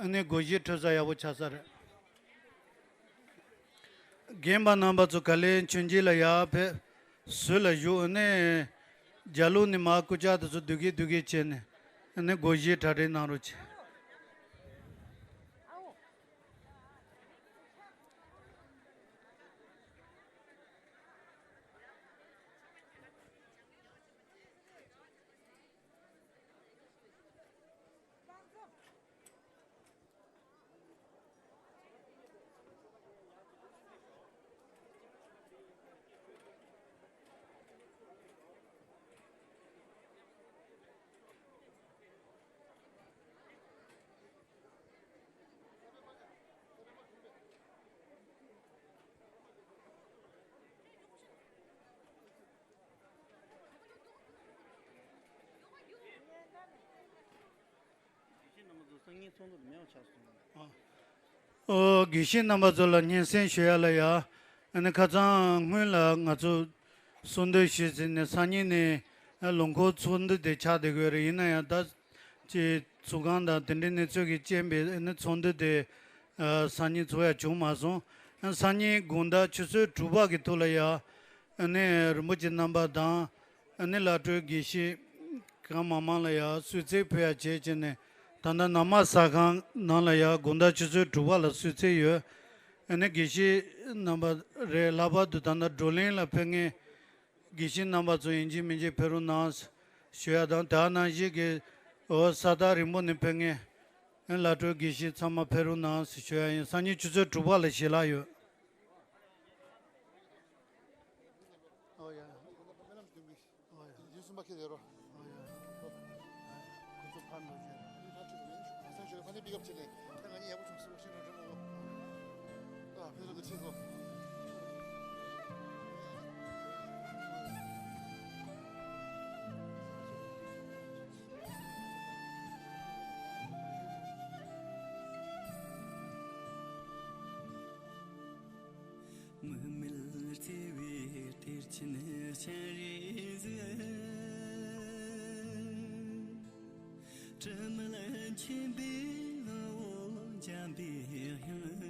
ཨ་ནི་སྒོར་གཞས་འཁྲབ་ས་ཡག་པོ་ཆགས་ས་རེད། རྒན་པ་རྣམ་པ་ཚོ་ག་ལེར་མཆོད་མཇལ་ལ་ཡར་ཕེབས། ཟུར་ལ་བཞུགས། ཨ་ནི་རྒྱ་ལུགས་ནས་མར་སྐུ་ཕྱག་དེ་ཚོ་བསྡུ་གི་བསྡུ་གི་བྱས་ནས། ཨ་ནི་སྒོར་གཞས་གྲ་སྒྲིག་གནང་རོགས་བྱེད། དགེ་བཤེས་རྣམ་པ་ཚོ་སང་ཉིན་ཚོགས་འདུ་དེ་མེད་པ་ཆགས་སོང་། ཨ། ཨོ། དགེ་བཤེས་རྣམ་པ་ཚོ་ལ་སྙན་སེང་ཞུ་ཡ་ལ་ཡ། ཨ་ནི་ཁ་སང་སྔོན་ལ་ང་ཚོ་གསུང་འདོན་ཞུས་ཟིན་ནས་སང་ཉིན་ནས་ལུང་ཁོག་ཚོགས་འདུ་དེ་ཆགས་བསྡད་དགོས་རེད། ཡིན་ན་ཡང་ད་ཅིག་ཚོགས་ཁང་དང་དེ་འདྲའི་གནས་ཚུལ་གྱི་རྐྱེན་པས། ཨ་ནི་ཚོགས་འདུ་དེ་ཨ་སང་ཉིན་ཚོགས་ཡ་བྱུང་མ་སོང་། ཨ། སང་ཉིན་དགོང་དག་ཆུ་ཚོད་དྲུག་པ་གི་ཐོག་ལ་ཡ། ཨ་ནི་རིན་པོ་ཆེ་རྣམ་པ་དང་། ཨ་ནི་བླ་སྤྲུལ་དགེ་བཤེས་གང་མང་མང་ལ་ཡ་གསོལ་ཚིགས་ཕུལ་ཡ་བྱས་བྱས་ནས། ད་ལྟ་ནང་མ་ཟ་ཁང་ནང་ལ་ཡ་དགོང་དག་ཆུ་ཚོད་དྲུག་པ་ལ་གསོལ་ཚིགས་ཡོད། ཨ་ནི་དགེ་བཤེས་རྣམ་པ་རེད། ལྷག་པར་དུ་ད་ལྟ་བགྲོ་གླེང་ལ་ཕེབས་མཁན་དགེ་བཤེས་རྣམ་པ་ཚོ་ཡིན་གཅིག་མིན་གཅིག་ཕེབས་རོགས་གནང་ཞུ་ཡ་དང་། དེ་ནང་བཞིན་གྱི་འོ་ས་ཐག་རིང་པོ་ནས་ཕེབས་མཁན་ཨ་ནི་བླ་སྤྲུལ་དགེ་བཤེས་ཚང་མ་ཕེབས་རོགས་གནང་ཞུ་ཡ་ཡིན། སང་ཉིན་ཆུ་ཚོད་དྲུག་པ་ལ་ཞལ་ལག་ཡོད། ཨོ་ཡ། ཨོ་ཡ། ཡུལ་གསུམ་པ་ཁྱེད་རེད་རོ། ཨོ་ཡ། ཁོ་ཚོ་ཕར་འགྲོ་བྱས། ཨ་ཕ་ནི་པིག་ཨབ་བྱས་ནས་ད་ང་གཉིས་ཡག་པོ་བྱུང་སོང་ཤིང་རོ་འགྲོ་མོ། ཨ་ཕེ་རོ་དུ་ཁྱེད་ཚོ། མི་མེད་བརྩེ་བའི་གཏེར་ཆེན་སྤྱན་རས་གཟིགས། དྲི་མེད་མཁྱེན་པའི་ངོ་བོ་འཇམ་པའི་དབྱངས།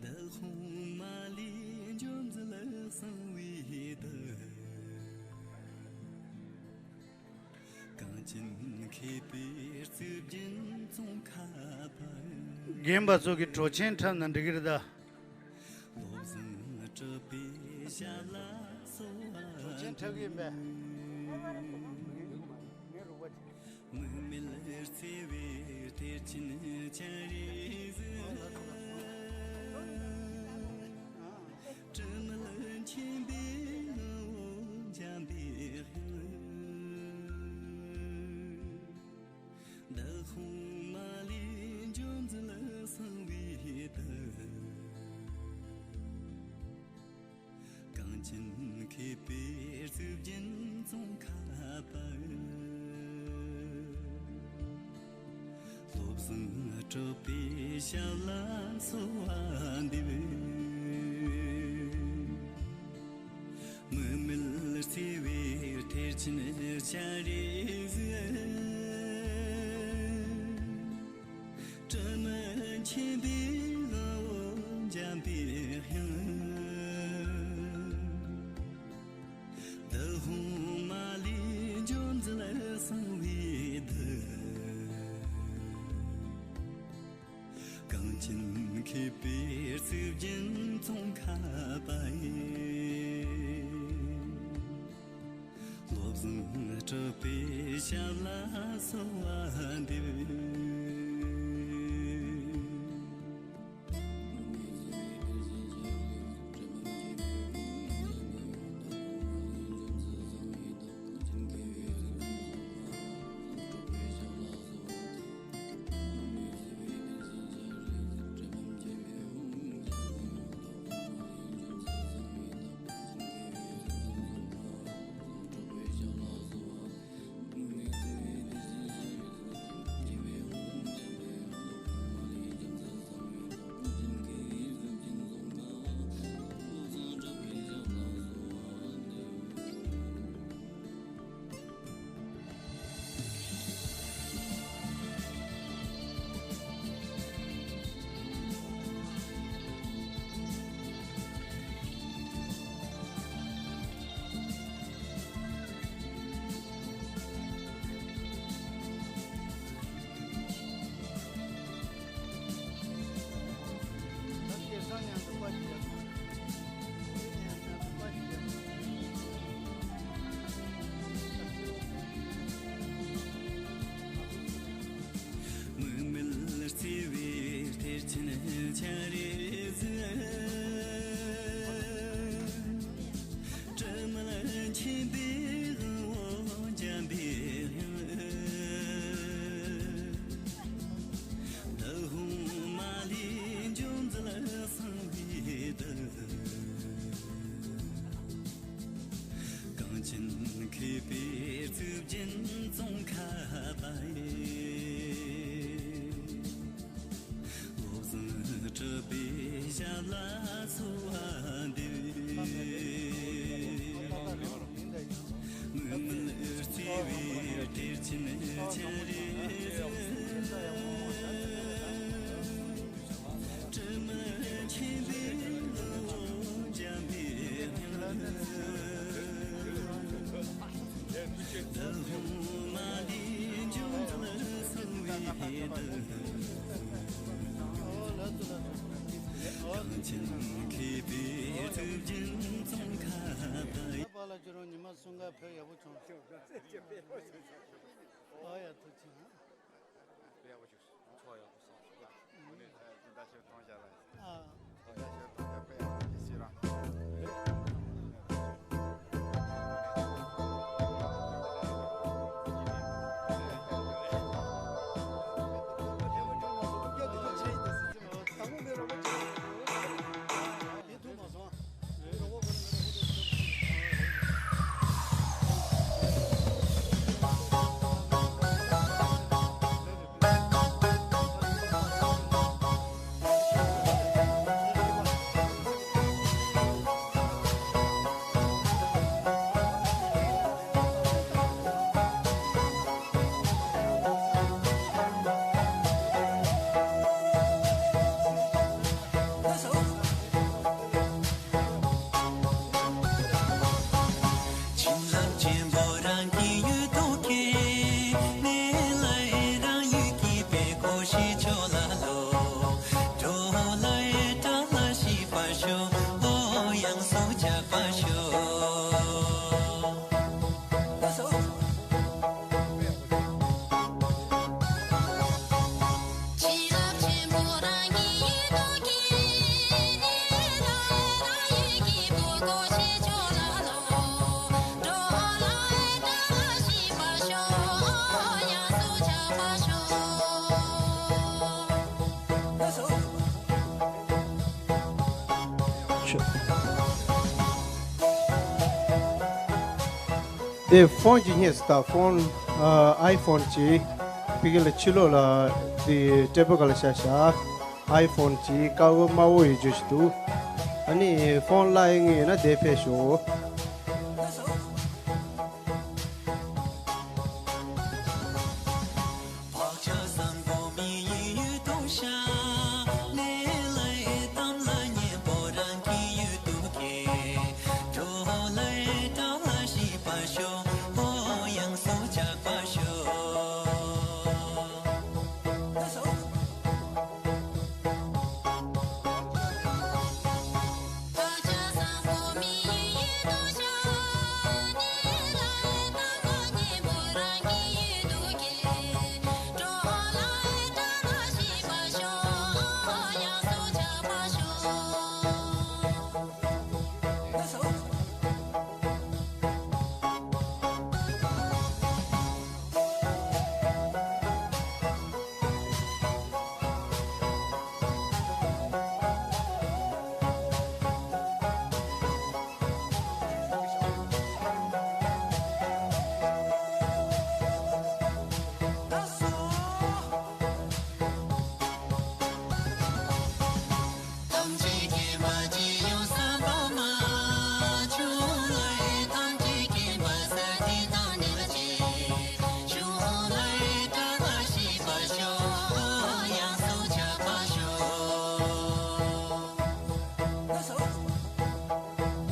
འདི་ལྷུང་མ་ལས་འཇོམས་མཛད་གསང་བའི་བདུད། གངས་ཅན་མཁས་པའི་གཙུག་རྒྱན་ཙོང་ཁ་པ། རྒན་པ་ཚོ་གིས་གྲོགས་ཆེན་འཁྲབ་ན་འགྲིག་གི་རེད་ད། བློ་བཟང་གྲུབ་པའི་ཞབས་ལ་གསོལ་བ། གྲོགས་ཆེན་འཁྲབ་གི་ཡིན་པས། མི་མེད་བརྩེ་བའི་གཏེར་ཆེན་སྤྱན་རས་གཟིགས། དྲི་མེད་མཁྱེན་པའི་ངོ་བོ་འཇམ་པའི་དབྱངས། འདི་ལྷུང་མ་ལས་འཇོམས་མཛད་གསང་བའི་བདུད། གངས་ཅན་མཁས་པའི་གཙུག་རྒྱན་ཙོང་ཁ་པ། བློ་བཟང་གྲུབ་པའི་ཞབས་ལ་གསོལ་བ་འདེབས། མི་མེད་བརྩེ་བའི་གཏེར་ཆེན་སྤྱན་རས་གཟིགས། དྲི་མེད་མཁྱེན་པའི་ འཇམ་པའི་དབྱངས། འདི་ཧོ་མ་ལས་འབྱུང་མཛད་གསང་བའི་བདག། གངས་ཅན་མཁས་པའི་གཙུག་རྒྱན་ཙོང་ཁ་པ་ཡི། བློ་བཟང་གྲགས་པའི་ཞབས་ལ་གསོལ་བ་འདེབས། མིག་མེད་བརྩེ་བའི་གཏེར་ཆེན་ཆ་རེ་ཟིན། དྲི་མེད་མཁྱེན་པའི་དབང་པོ་འཇམ་པའི་དབྱངས། འདི་ཧོ་མ་ལས་འབྱུང་མཛད་གསང་བའི་བདག། གངས་ཅན་མཁས་པའི་གཙུག་རྒྱན་ཙོང་ཁ་པ་ཡི། བློ་བཟང་གྲགས་པའི་ཞབས་ལ་གསོལ་བ་འདེབས། མིག་མེད་བརྩེ་བའི་གཏེར་ཆེན་ཆ་རེ་ཟིན། དྲི་མེད་མཁྱེན་པའི་དབང་པོ་འཇམ་པའི་དབྱངས། འདི་ཧོ་མ་ལས་འབྱུང་མཛད་གསང་བའི་བདག། གངས་ཅན་མཁས་པའི་གཙུག་རྒྱན་ཙོང་ཁ་པ་ཡི། པཱ་ལགས་ཁྱོད་རང་ཉི་མ་གསུམ་ཀ་ཕེབས་ཡག་པོ་བྱུང་། ཨ་ཡ་ཐུགས་རྗེ་ཆེ། དཔེ་ཡག་པོ་བྱུང་སོང་། ཚོགས་ཡག་པོ་སོང་སོང་ལ། དངོས་གནས་ད་ཞིག་མཐོང་བྱ་ལ། ཨ། ད་ཞིག་མཐོང་བྱ་དཔེ་ཡག་པོ་ཞིག་བྱས་ར། དེ་ཕོན་གྱི་སྙེགས་སུ་ད་ཕོན་ཨ་ཨའི་ཕོན་གྱི་ཕ་གི་ལ་ཕྱི་ལོགས་ལ་དེ་ཊེ་བལ་ག་ལ་ཤ་ཤ་ཨའི་ཕོན་གྱི་དཀར་པོ་དམར་པོ་ཡོད་རྒྱུ་ཞིག་འདུག་ཨ་ནི་ཕོན་ལ་ཡིན་ངེས་ན་དེ་ཕེབས་ཤོག་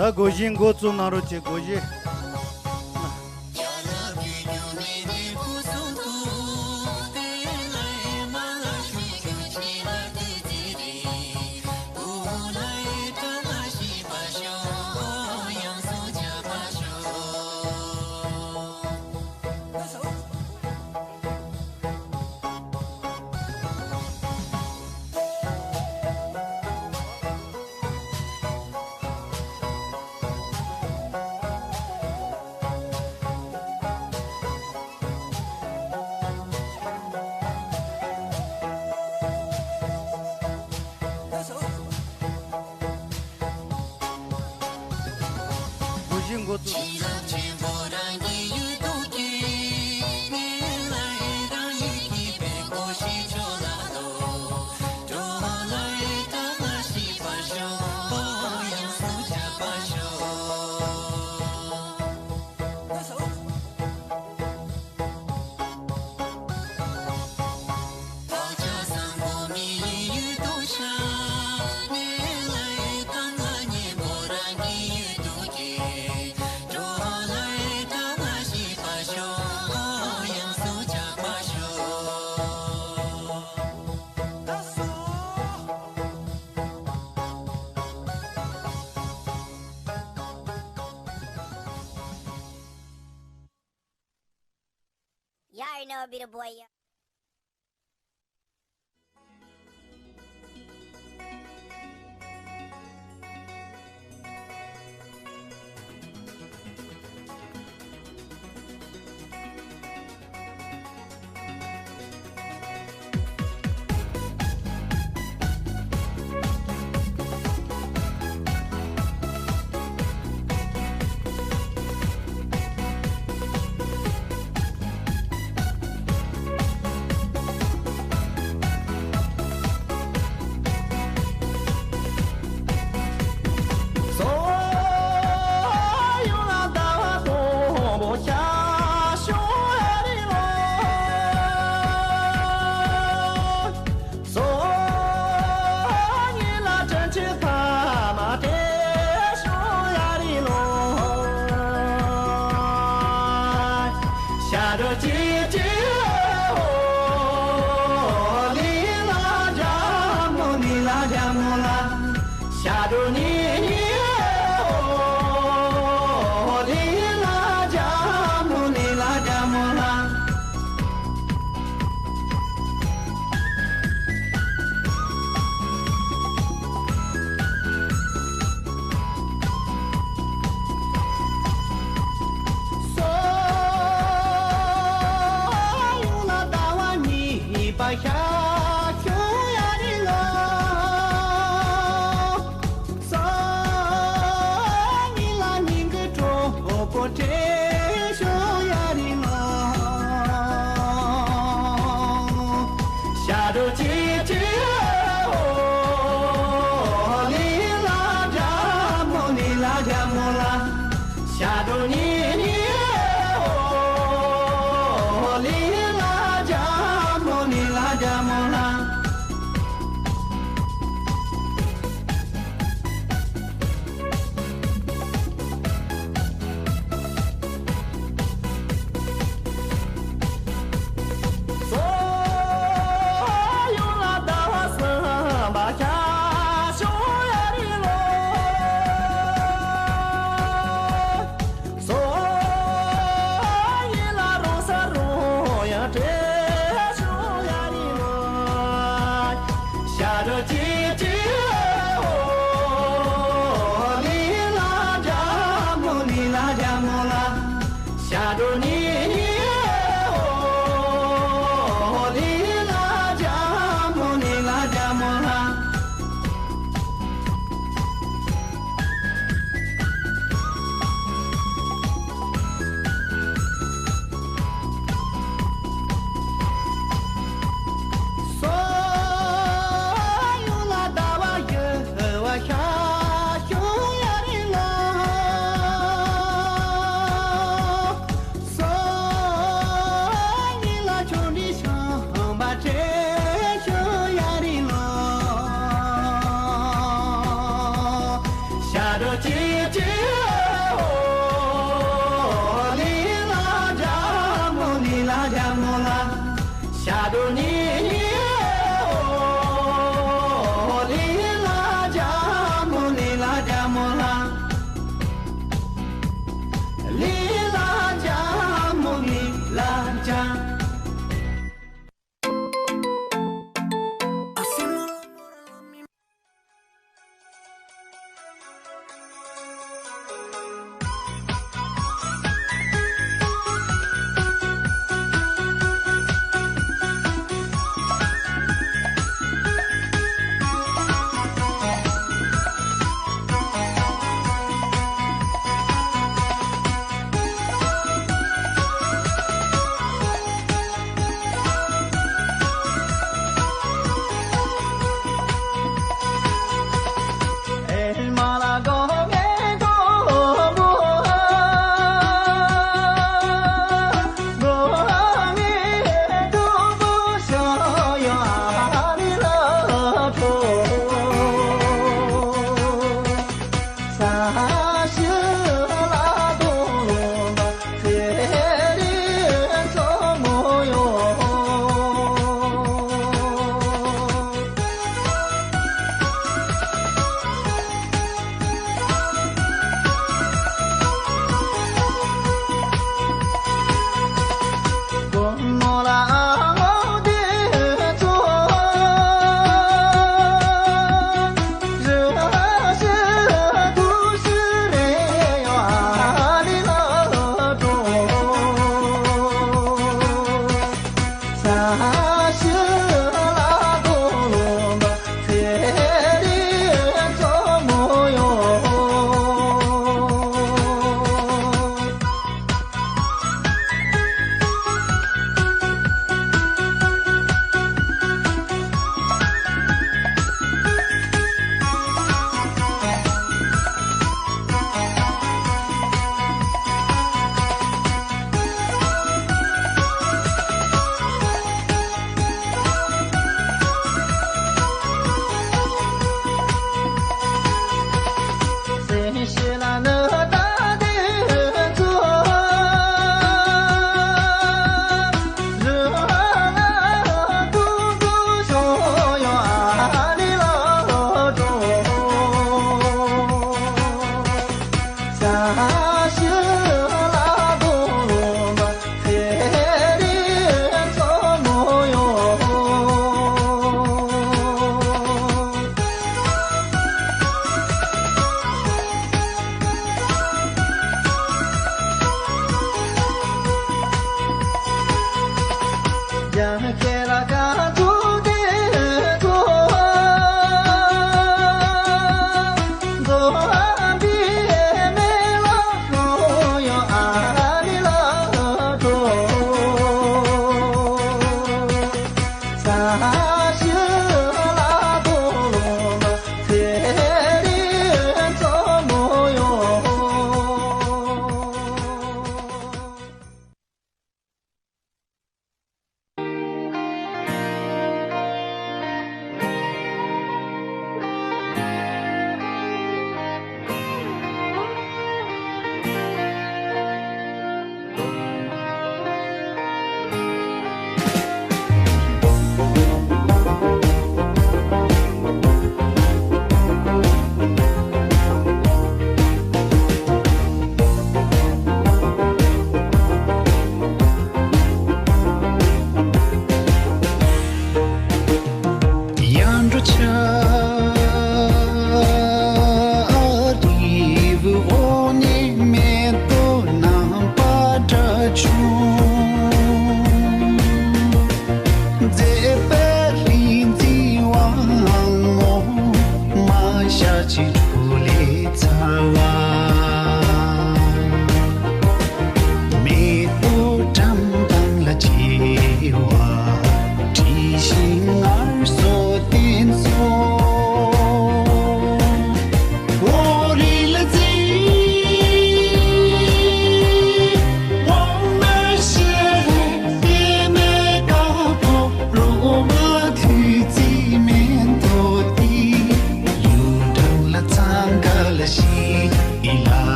ད་སྒོར་གཞས་འགོ་བཙུགས་གནང་རོགས་བྱེད། སྒོར་གཞས། སྒོར་གཞས་འགོ་བཙུགས། Y'all already know it be the boy, yeah.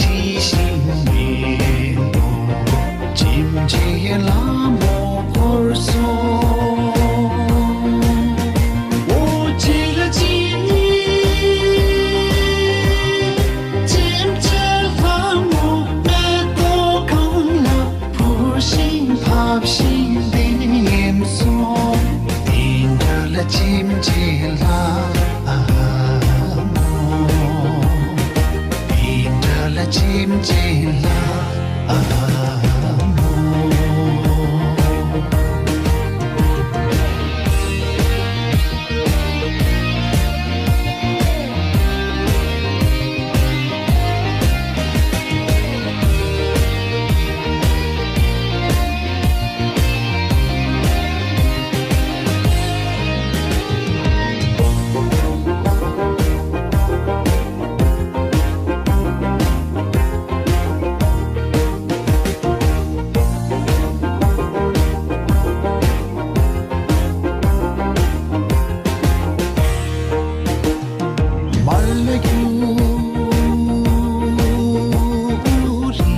ཁྲིད་ཤིང་མེ་ཏོག་འཇིམ་བྱེད་ལྷ་མོ་འཁོར་སོང་། འོ་འཇིགས་ལ་འཇིགས་ནི་འཇིམ་བྱེད་ལྷ་མོ་མེ་ཏོག་གང་ལ་འཕུར་ཞིང་འཕགས་ཤིང་ལྡེམ་སོང་། དེ་འདྲ་ལ་འཇིམ་བྱེད་ལྷ་མོ། དེ་འདྲ་ལ་འཇིམ་བྱེད་ལྷ་མོ། མར་ལ་རྒྱུ་རི་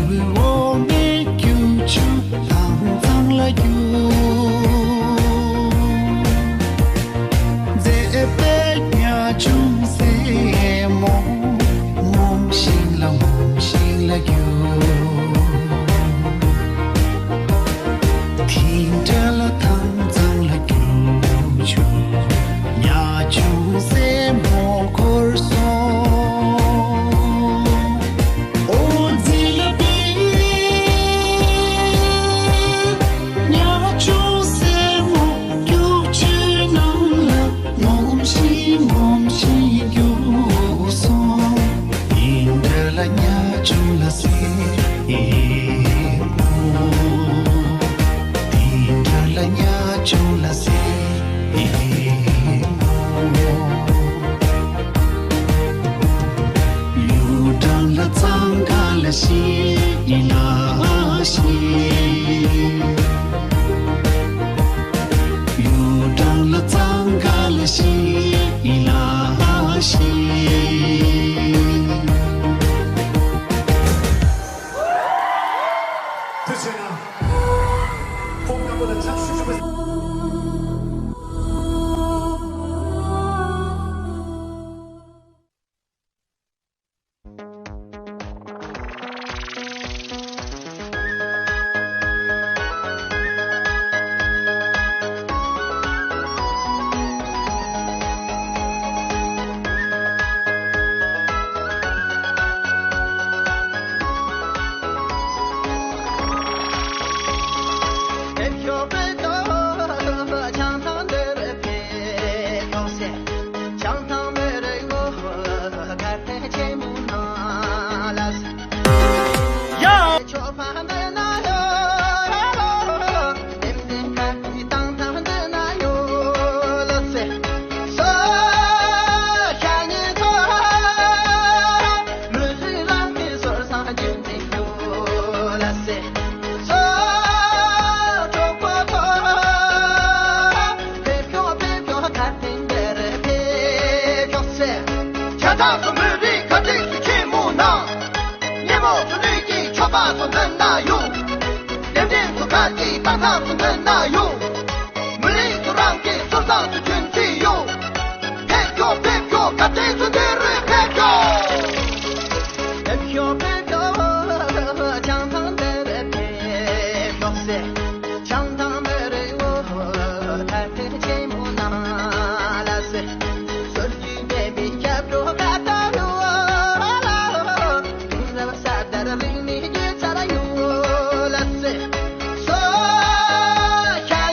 བོའི་འོག་ནས་རྒྱུ་ཆུ་ལང་ཚང་ལ་རྒྱུ། མཛེས་པའི་ཉ་ཆུང་སེར་མོ་ངོམས་ཤིང་ལ་ངོམས་ཤིང་ལ་རྒྱུ། དེ་འདྲ་ལ་དྭངས་གཙང་ལ་རྒྱུ་ཆུ་ཉ་ཆུང་སེར་མོ་འཁོར་སོང་། འོ་འཛིན་ལ་པི། ཉ་ཆུང་སེར་མོ་རྒྱུག་ཆུའི་ནང་ལ་ངོམས་ཤིང་ངོམས་ཤིང་རྒྱུག་སོང་། དེ་འདྲ་ལ་ཉ་ཆུང་ལ་སེར་མོ། དེ་འདྲ་ལ་ཉ་ཆུང་ལ་སེར་མོ། གཡུ་སྦྲང་ལ་གཙང་ཁ་ལ་ཤི་ལ་ཤི། གཡུ་སྦྲང་ལ་གཙང་ཁ་ལ་ཤི་ལ་ཤི། ཐུགས་རྗེ་གནང་། ཁོང་རྣམ་པ་ལ་ཕྱག་ཞུ་ཞུ་བ། ཁྱེད་རང་ཚོ་མི་རིགས་ཁ་བྲལ་སུ་ཆེན་མོ་ན། ཉེ་མོ་ཚོ་ལུས་ཀྱི་ཆོ་ག་ཚོ་འདོན་ན་ཡོང་། བདེན་བདེན་ཚོ་ཁ་ཀྱི་བཏང་ཐག་ཚོ་འདོན་ན་ཡོང་། མི་རིགས་ཚོ་རང་གི་སོར་སང་ཚོ་ཁྱོད་ཚོས་ཡོང་། ཕེབས་ཤོག་ཕེབས་ཤོག་ཁ་བྲལ་ཚོ་འདི་རུ་ཕེབས་ཤོག་ཕེབས་ཤོག་ཕེབས་ཤོག་བྱང་ཐང་འདི་རུ་ཕེབས་ཤོག་ཟེར། བྱང་ཐང་མི་རིགས་བོད་དར་ཁྲོད་ཆེན་མོ་ནང་ལ་ཟེར། སྲོལ་རྒྱུན་ལྡན་པའི་སྐྱབས་འགྲོ་ཁ་བཏང་ཡོད་ལ། དུང་རབས་གསར་དར་རིག་གནས་རྒྱུད་འཆར་ཡོད་ལ་ཟེར། སོ་ཤ་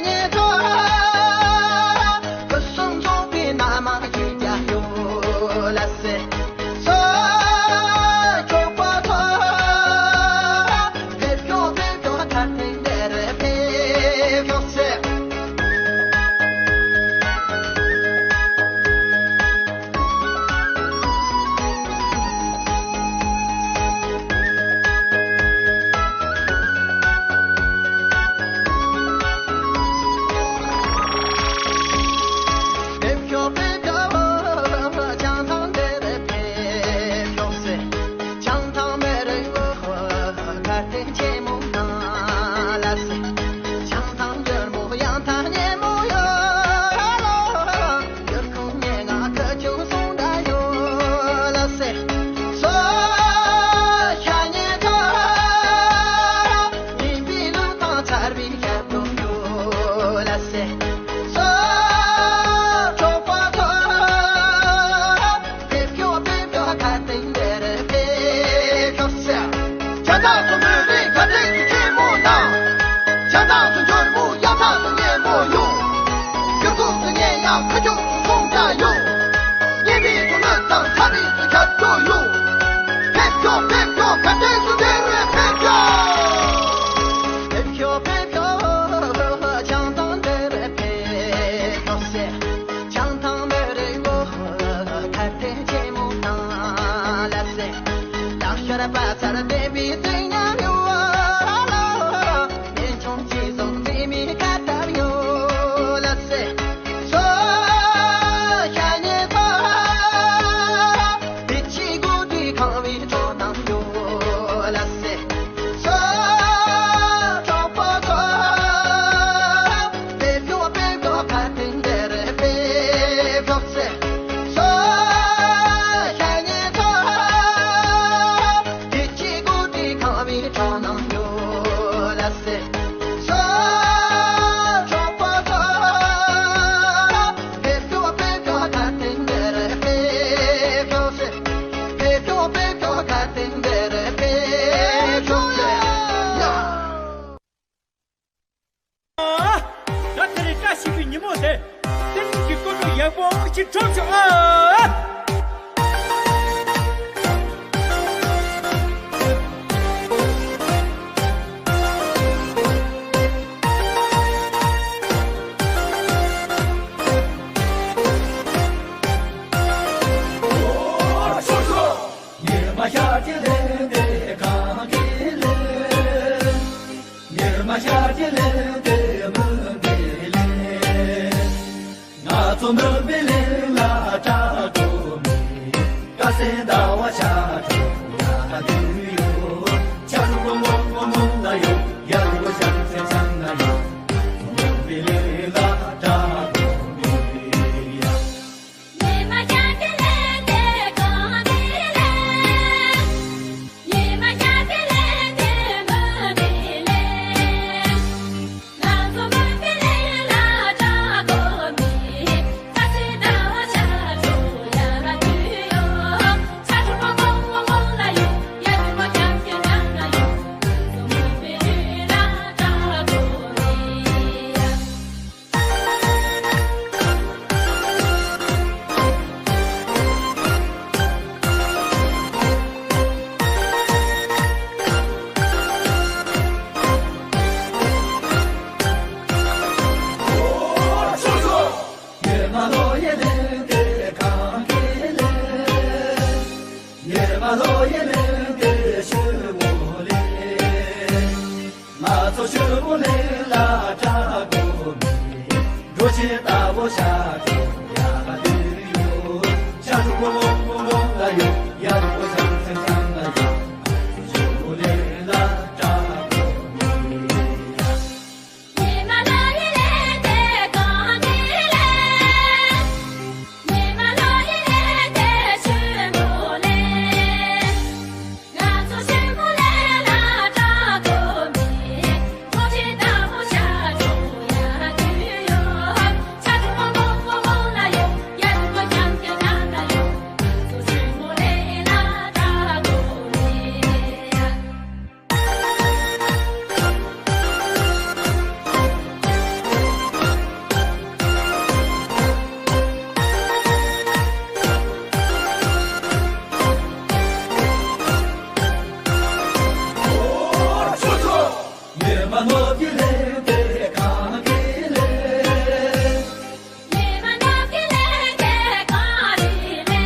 ཚགས་སུ་མོས་པའི་དགའ་སྟོན་གྱི་ཆེན་མོ་ན། བྱ་ཚང་སུ་འབྱོར་མོ་གཡའ་ཚང་སུ་སྙན་མོ་ཡོད། གྱུར་ཚོགས་སུ་སྙན་ཡང་ཁ་ཆུག་སུ་སོང་འདྲ་ཡོད། སྙན་པའི་སུ་ལོས་ཚང་ཚ་བའི་སུ་ཁྱབ་སྐྱོ་ཡོད། ཕེབས་ཤོག་ཕེབས་ཤོག་དགའ་སྟོན་སུ་དེར་ཕེབས་ཤོག་ཕེབས་ཤོག་ཕེབས་ཤོག་བྱང་ཐང་དེར་ཕེབས་ཤོག་ཟེར། བྱང་ཐང་མི་རིགས་བོ་ཁ་བརྡའི་ཆེན་མོ་དང་ལ་ཟེར། ལག་ཤར་པ་ཚར་བསྡད་པའི་དུས་མཉམ་ཡོད་ལ། ལེན་ཆུང་ཅི་བཟུང་མཛེས་མའི་ཁ་བཏབ་ཡོད་ལ་ཟེར། སོ་ཤ་ཉེ་ཚོ། དེ་ཕྱི་དགུ་དུས་ཁང་བའི་ཁྲོད་ནང་ཡོད་ལ་ཟེར། སོ་གྲོགས་པོ་ཚོ། དེ་ཕྱོགས་དཔེ་ཁོ་ཁ་ཐུན་འདིར་དཔེ་ཕྱོགས་ཚེ། སོ་ཤ་ཉེ་ཚོ། དེ་ཕྱི་དགུ་དུས་ཁང་བའི་ཁྲོད་ནང་ཡོད་ལ་ཟེར། སོ་གྲོགས་པོ་ཚོ། དེ་ཕྱོགས་དཔེ་ཁོ་ཁ་ཐུན་འདིར་དཔེ་ཕྱོགས་ཚེ། དེ་ཕྱོགས་དཔེ་ཁོ་ཁ་ཐུན་འདིར་དཔེ་ཕྱོགས་ཚེ། ད་དེ་རིང་བཀྲ་ཤིས་པའི་ཉིན་མོ་དེ། བསྟན་འཛིན་གྱི་སྐུ་ཕྲེང་ཡག་པོ་ཅིག་འཁྲབ་ཤོག་ཨ། ཉི་མ་ཤར་གྱི་ལན་དེ་གང་གི་ལན། ཉི་མ་ཤར་གྱི་ལན་དེ་མུན་པའི་ལན། ང་ཚོ་མུན་པའི་གླིང་ལ་གྲགས་འགྲོ་མི། ཀ་སེ་ཟླ་བ་ཤར་འགྲོ་ཡག་དུས་ཡོད། ཆ་ཆུ་གོ་མོ་གོ་མོ་ལ་ཡོད། ཡ་རུ་གོ་ཤང་སེ་ཤང་ལ་ཡོད། ང་ཚོ་མུན་པའི་གླིང་ལ་གྲགས་འགྲོ་མི། ཉི་མ་ལོ་ཡི་ལན་དེ་གང་གི་ལན། ཉི་མ་ལོ་ཡི་ལན་དེ་ཤུ་མོ་ལན། ང་ཚོ་ཆུ་བོ་ལེ་ལ་གྲགས་གོ་མི། འགྲོ་ཆེན་ལྟ་བུ་ཤ་ཁྲོ་ཡག་དུས་ཡོད། ཤ་ཁྲོ་གོ་མོ་གོ་མོ་ལ་ཡོད། ཡ་རུ་གོ་ཤང་ཤང་ཤང་ལ་ཡོད། ང་ཚོ་ཆུ་བོ་ལེ་ལ་གྲགས་གོ་མི། ཉི་མ་ནོར་གྱི་ལན་དེ་གང་གི་ལན། ཉི་མ་ནོར་གྱི་ལན་དེ་གང་གི་ལན།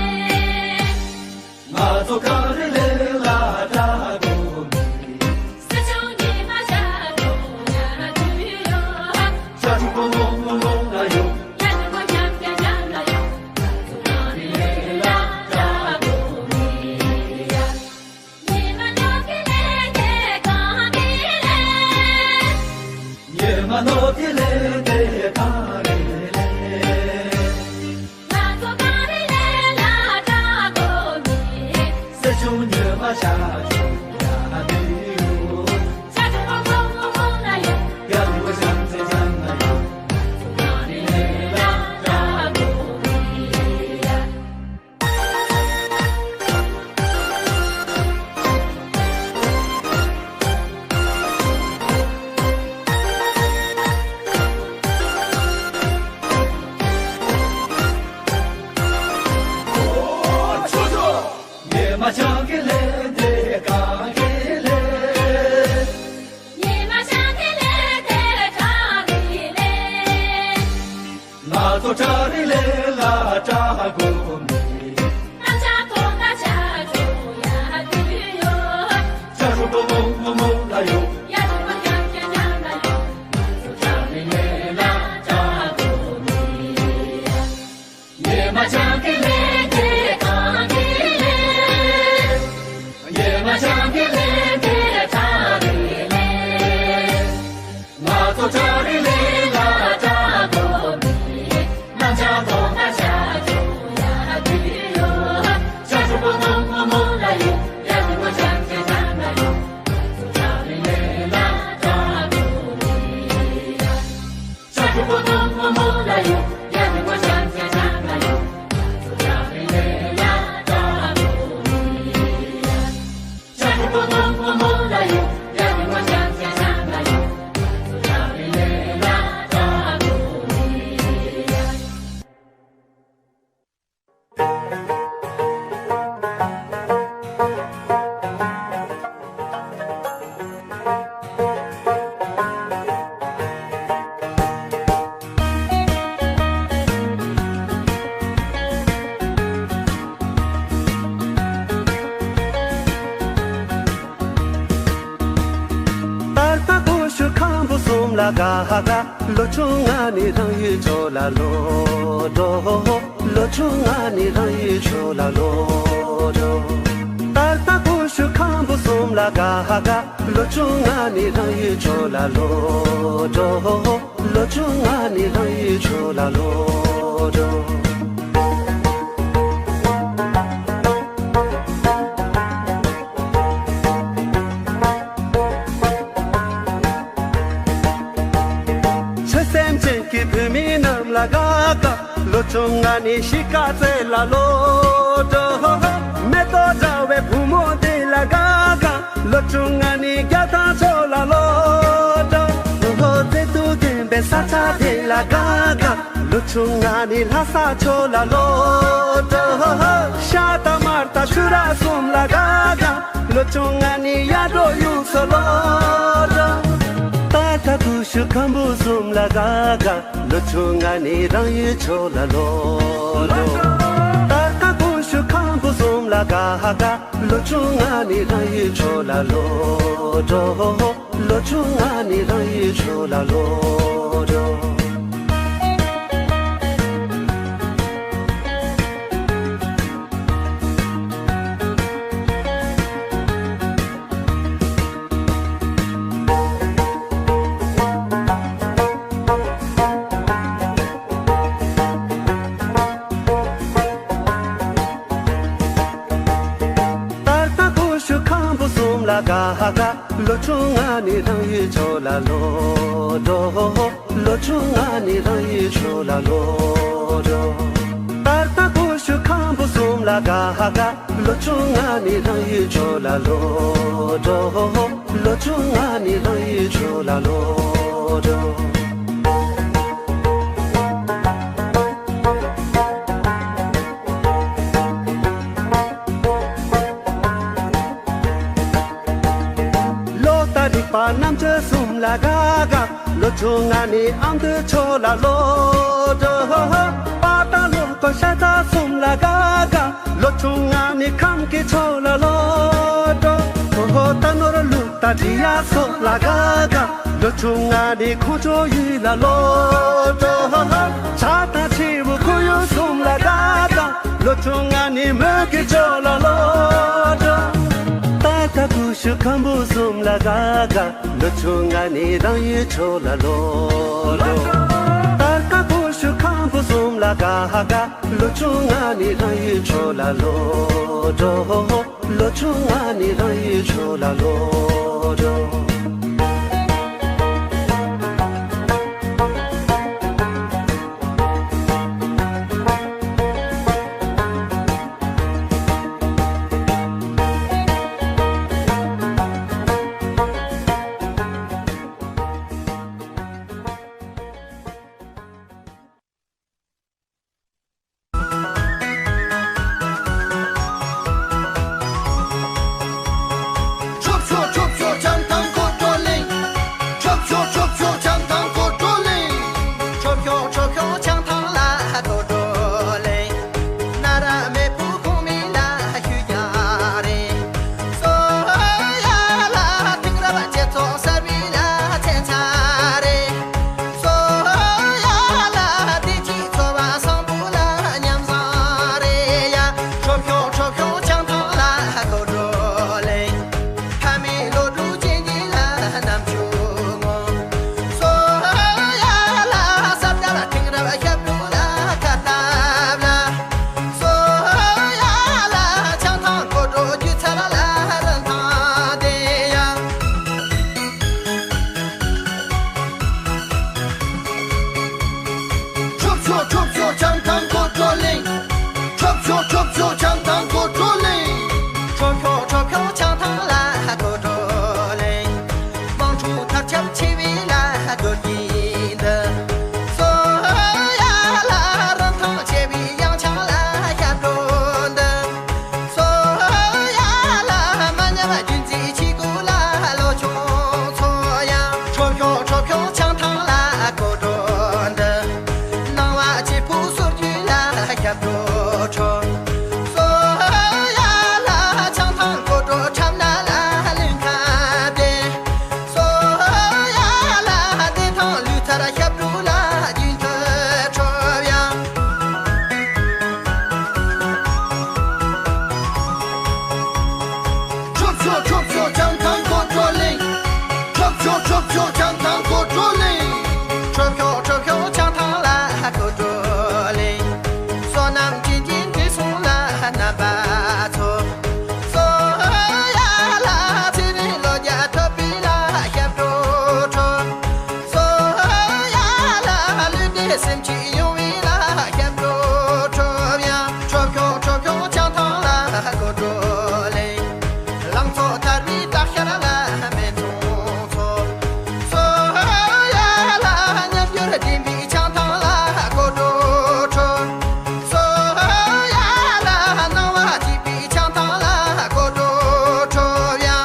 ང་ཚོ་གངས་རི་གླིང་ལ་གྲགས་འགྲོ་མི། སེང་ཆུང་ཉི་མ་ཤར་འགྲོ་ཡག་དུས་ཡོད། ཤ་ཆུ་གོ་མོ་མོ་ལ་ཡོད། ཡ་ཆུ་གོ་ཉམས་ཀྱང་ཉམས་ལ་ཡོད། ང་ཚོ་གངས་རི་གླིང་ལ་གྲགས་འགྲོ་མི། ཉི་མ་ནོར་གྱི་ལན་དེ་གང་གི་ལན། ཉི་མ་ནོར་གྱི་ལན་དེ་གང་གི་ལན། ང་ཚོ་གངས་རི་གླིང་ལ་གྲགས་འགྲོ་མི། སེང་ཆུང་ཉི་མ་ཤར་འགྲོ་ཡག་དུས་ཡོད། ཤ་ཆུ་གོ་མོ་གོ་མོ་ལ་ཡོད། ཡ་རུ་གོ་ཤང་སེ་ཤང་ལ་ཡོད། ང་ཚོ་གངས་རི་གླིང་ལ་གྲགས་འགྲོ་མི། ཉི་མ་ནོར་གྱི་ལན་དེ་གང་གི་ལན། ད་ལྟ་ཀུ་ཤུ་ཁམ་བུ་གསུམ་ལ་དགའ་དགའ། ལོ་ཆུང་ང་ནི་རང་ཡུལ་ཕྱོགས་ལ་ལོག་འགྲོ། ལོ་ཆུང་ང་ནི་རང་ཡུལ་ཕྱོགས་ལ་ལོག་འགྲོ། ད་ལྟ་ཀུ་ཤུ་ཁམ་བུ་གསུམ་ལ་དགའ་དགའ། ལོ་ཆུང་ང་ནི་རང་ཡུལ་ཕྱོགས་ལ་ལོག་འགྲོ། ལོ་ཆུང་ང་ནི་རང་ཡུལ་ཕྱོགས་ལ་ལོག་འགྲོ། ཆོས་སེམས་ཅན་གྱི་བུད་མེད་རྣམས་ལ་དགའ་དགའ། ལོ་ཆུང་ང་ནི་གཤིས་ཀ་རྩེ་ལ་ལོག་འགྲོ། མེ་ཏོག་འདྲ་བའི་བུ་མོ་དེ་ལ་དགའ་དགའ། ལོ་ཆུང་ང་ནི་རྒྱ་ཐང་ཕྱོགས་ལ་ལོག་འགྲོ། བཙན་དུག་ལྡན་པའི་ས་ཆ་དེ་ལ་དགའ་དགའ། ལོ་ཆུང་ང་ནི་ལྷ་ས་ཕྱོགས་ལ་ལོག་འགྲོ། ཤ་དང་མར་དང་ཆུ་ར་གསུམ་ལ་དགའ་དགའ། ལོ་ཆུང་ང་ནི་གཡག་འབྲོག་ཡུལ་སུ་ལོག་འགྲོ། ད་ལྟ་ཀུ་ཤུ་ཁམ་བུ་གསུམ་ལ་དགའ་དགའ། ལོ་ཆུང་ང་ནི་རང་ཡུལ་ཕྱོགས་ལ་ལོག་འགྲོ། ད་ལྟ་ཀུ་ཤུ་ཁམ་བུ་གསུམ་ལ་དགའ་དགའ། ལོ་ཆུང་ང་ནི་རང་ཡུལ་ཕྱོགས་ལ་ལོག་འགྲོ། ལོ་ཆུང་ང་ནི་རང་ཡུལ་ཕྱོགས་ལ་ལོག་འགྲོ། ད་ལྟ་ཀུ་ཤུ་ཁམ་བུ་གསུམ་ལ་དགའ་དགའ། ལོ་ཆུང་ང་ནི་རང་ཡུལ་ཕྱོགས་ལ་ལོག་འགྲོ། ལོ་ཆུང་ང་ནི་རང་ཡུལ་ཕྱོགས་ལ་ལོག་འགྲོ། ད་ལྟ་ཀུ་ཤུ་ཁམ་བུ་གསུམ་ལ་དགའ་དགའ། ལོ་ཆུང་ང་ནི་རང་ཡུལ་ཕྱོགས་ལ་ལོག་འགྲོ། ལོ་ཆུང་ང་ནི་རང་ཡུལ་ཕྱོགས་ལ་ལོག་འགྲོ། ལོ་དང་རིག་པ་རྣམ་དཔྱོད་གསུམ་ལ་དགའ་དགའ། ལོ་ཆུང་ང་ནི་ཨ་མདོའི་ཕྱོགས་ལ་ལོག་འགྲོ། པ་དང་ལོ་ཀོ་ཤ་ཚ་གསུམ་ལ་དགའ་དགའ། ལོ་ཆུང་ང་ནི་ཁམས་ཀྱི་ཕྱོགས་ལ་ལོག་འགྲོ། ཧོ་ཧོ་རྟ་ནོར་ལུག་དང་འབྲི་གཡག་སོགས་ལ་དགའ་དགའ། ལོ་ཆུང་ང་ནི་ཁོང་ཚོའི་ཡུལ་ལ་ལོག་འགྲོ། བྱ་དང་བྱིའུ་ཁོར་ཡུག་གསུམ་ལ་དགའ་དགའ། ལོ་ཆུང་ང་ནི་མོན་གྱི་ཕྱོགས་ལ་ལོག་འགྲོ། ད་ལྟ་ཀུ་ཤུ་ཁམ་བུ་གསུམ་ལ་དགའ་དགའ། ལོ་ཆུང་ང་ནི་རང་ཡུལ་ཕྱོགས་ལ་ལོག་འགྲོ། ད་ལྟ་ཀུ་ཤུ་ཁམ་བུ་གསུམ་ལ་དགའ་དགའ། ལོ་ཆུང་ང་ནི་རང་ཡུལ་ཕྱོགས་ལ་ལོག་འགྲོ། ལོ་ཆུང་ང་ནི་རང་ཡུལ་ཕྱོགས་ལ་ལོག་འགྲོ། ཆོབ་ཤོག་ཆོབ་ཤོག་བྱང་ཐང་ཁོ་ ཚོགས་དར་བའི་སྟག་ཤར་ལ་སྨད་འཚོང་ཚོགས། སོ་ཡ་ལ་ཉམས་འགྱུར་ལྡན་པའི་བྱང་ཐང་ལ་གོ་འགྲོ་ཁྲོད། སོ་ཡ་ལ་སྣང་བ་སྐྱིད་པའི་བྱང་ཐང་ལ་གོ་འགྲོ་ཁྲོད་ཡ།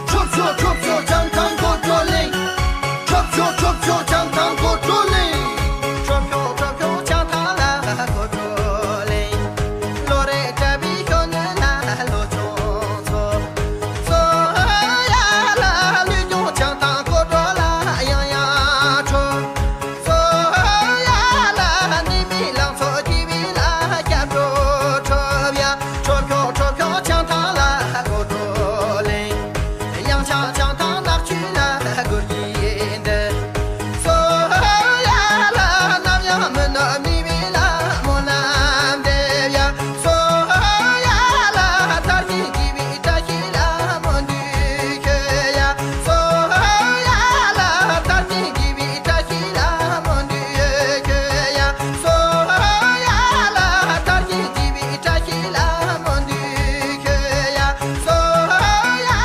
ཁྲོད་ཁྲོད་ཁྲོད་ཁྲོད་བྱང་ཐང་གོ་འགྲོ་གླིང་། ཁྲོད་ཁྲོད་ཁྲོད་ཁྲོད་བྱང་ཐང་གོ་འགྲོ་གླིང་། ཁྲོད་ཁྲོད་ཁྲོད་ཁྲོད་བྱང་ཐང་ལ་གོ་འགྲོ་གླིང་། ལོ་རེ་གྲྭ་པའི་ཤོ་ནུ་ལ་ལོ་ཆུང་ཚོ། སོ་ཡ་ལ་ལུས་སྦྱོང་བྱང་ཐང་གོ་འགྲོ་ལ་ཡང་ཡང་ཁྲོད། སོ་ཡ་ལ་ནི་མི་ལང་ཚོ་སྐྱིད་པའི་ལ་སྐྱབས་འགྲོ་ཁྲོད་ཡ། ཁྲོད་ཁྲོད་ཁྲོད་ཁྲོད་བྱང་ཐང་ལ་གོ་འགྲོ་གླིང་། ཡང་བྱང་བྱང་ཐང་ནག་ཆུ་ལ་སྒོར་གྱི་འདི། སོ་ཡ་ལ་ནམ་ཡང་མི་ནུབ་ནུས་པའི་ལ་སྨོན་ལམ་འདེབས་ཡ། སོ་ཡ་ལ་དར་ཞིང་རྒྱས་པའི་བཀྲ་ཤིས་ལ་སྨོན་འདུན་ཞུ་ཡ། སོ་ཡ་ལ་དར་ཞིང་རྒྱས་པའི་བཀྲ་ཤིས་ལ་སྨོན་འདུན་ཞུ་ཡ། སོ་ཡ་ལ་དར་ཞིང་རྒྱས་པའི་བཀྲ་ཤིས་ལ་སྨོན་འདུན་ཞུ་ཡ། སོ་ཡ་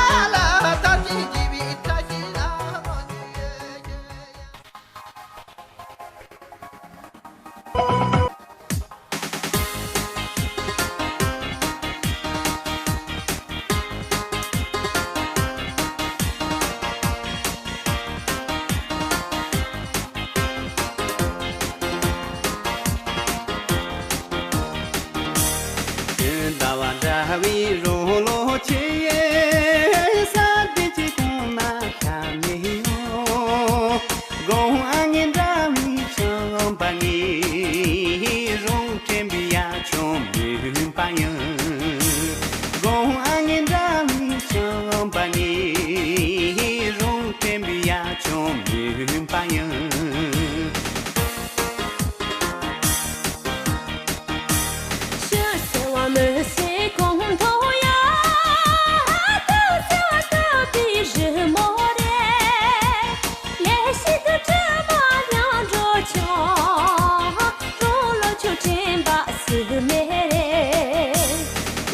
ལ་དར་ཞིང་རྒྱས་པའི་བཀྲ་ཤིས་ལ་སྨོན་འདུན་ཞུ་ཡ། ཟླ་བ་འདྲ་བའི་རང་ལོ་ཆེ། ས་དེ་ཅི་གོང་ན་ཁ་མི་ཡོང་། དགོང་ཨ་ངན་འདྲ་བའི་ཆང་པ་ངའི་རང་དྲན་པའི་ཡ་ཆུང་མུན་པ་ཡིན། དགོང་ཨ་ངན་འདྲ་བའི་ཆང་པ་ངའི་རང་དྲན་པའི་ཡ་ཆུང་མུན་པ་ཡིན། ཤི་ཟེར་བ་མི་ཟེར་གོང་མཐོ་ཡ། ལྟོ་ཟེར་བ་ལྟོ་དེ་རི་མོ་རེད། ལས་ཤིག་ཏུ་དྲི་མ་མྱང་འགྲོ་ཆོག་རང་ལོ་ཆུང་དྲན་པ་སྲིད་མེད་རེད།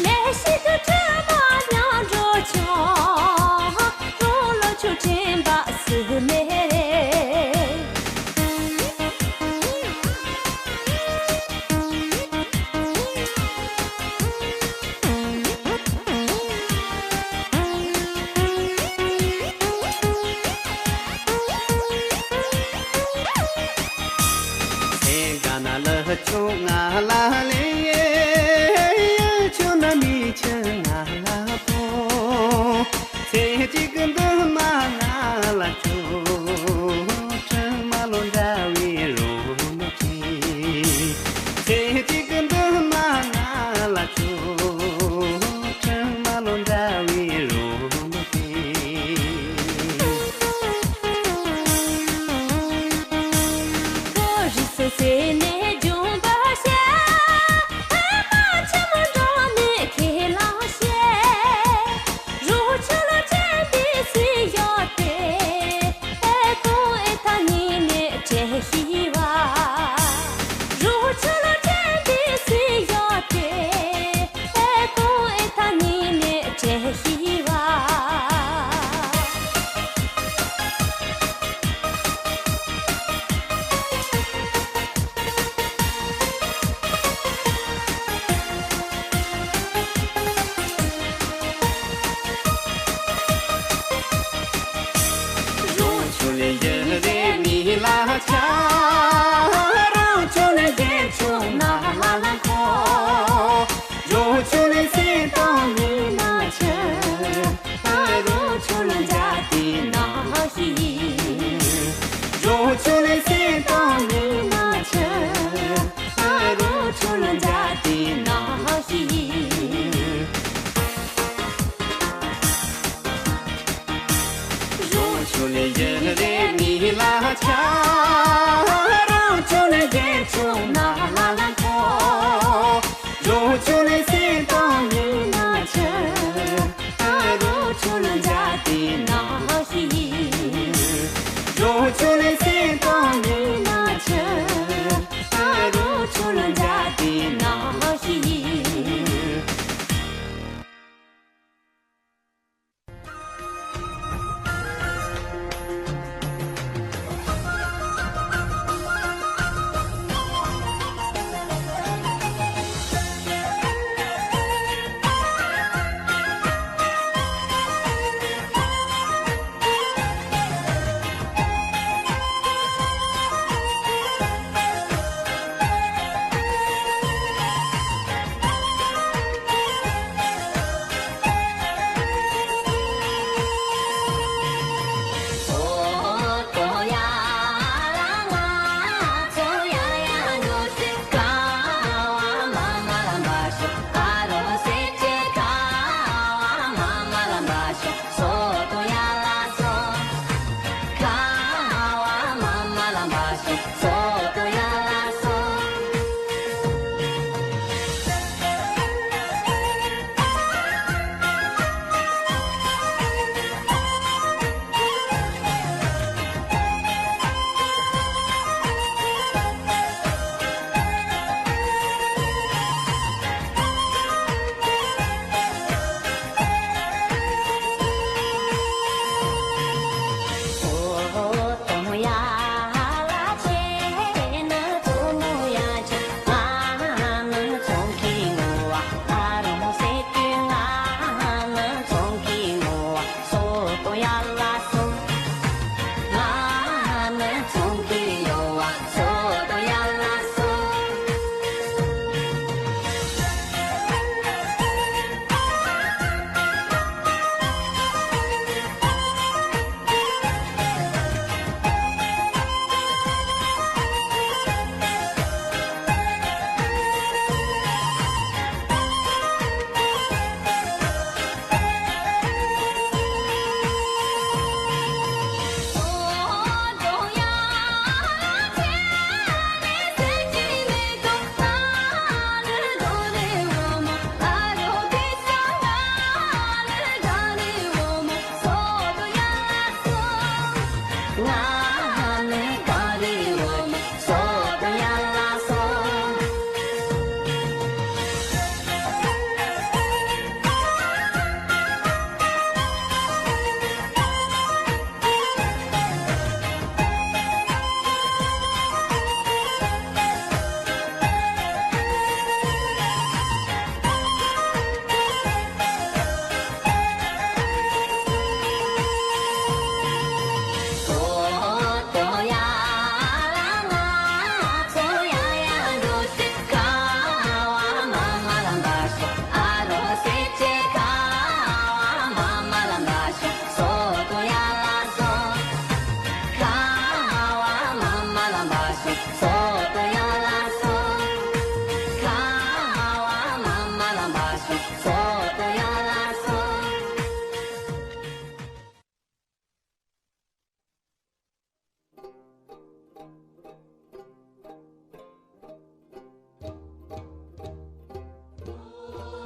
ལས་ཤིག་ཏུ་དྲི་མ་མྱང་འགྲོ་ཆོག་རང་ལོ་ཆུང་དྲན་པ་སྲིད་མེད་རེད། སེང་ག་ན་ལ་ཆུང་ང་ལ་ལེ། ཆུང་ན་མི་ཆུང་ང་ལ་པོ། ཚེ་གཅིག་གི་འདུན་མ་ང་ལ་ཆོག་ཁྲིམས་མ་ལོ་འདྲ་བའི་རོ་མ་ཆེ། ཚེ་གཅིག་གི་འདུན་མ་ང་ལ་ཆོག་ཁྲིམས་མ་ལོ་འདྲ་བའི་རོ་མ་ཆེ། ཁོ་རི་སོ་སེ་ནས་ལྗོན་པ་ཤར།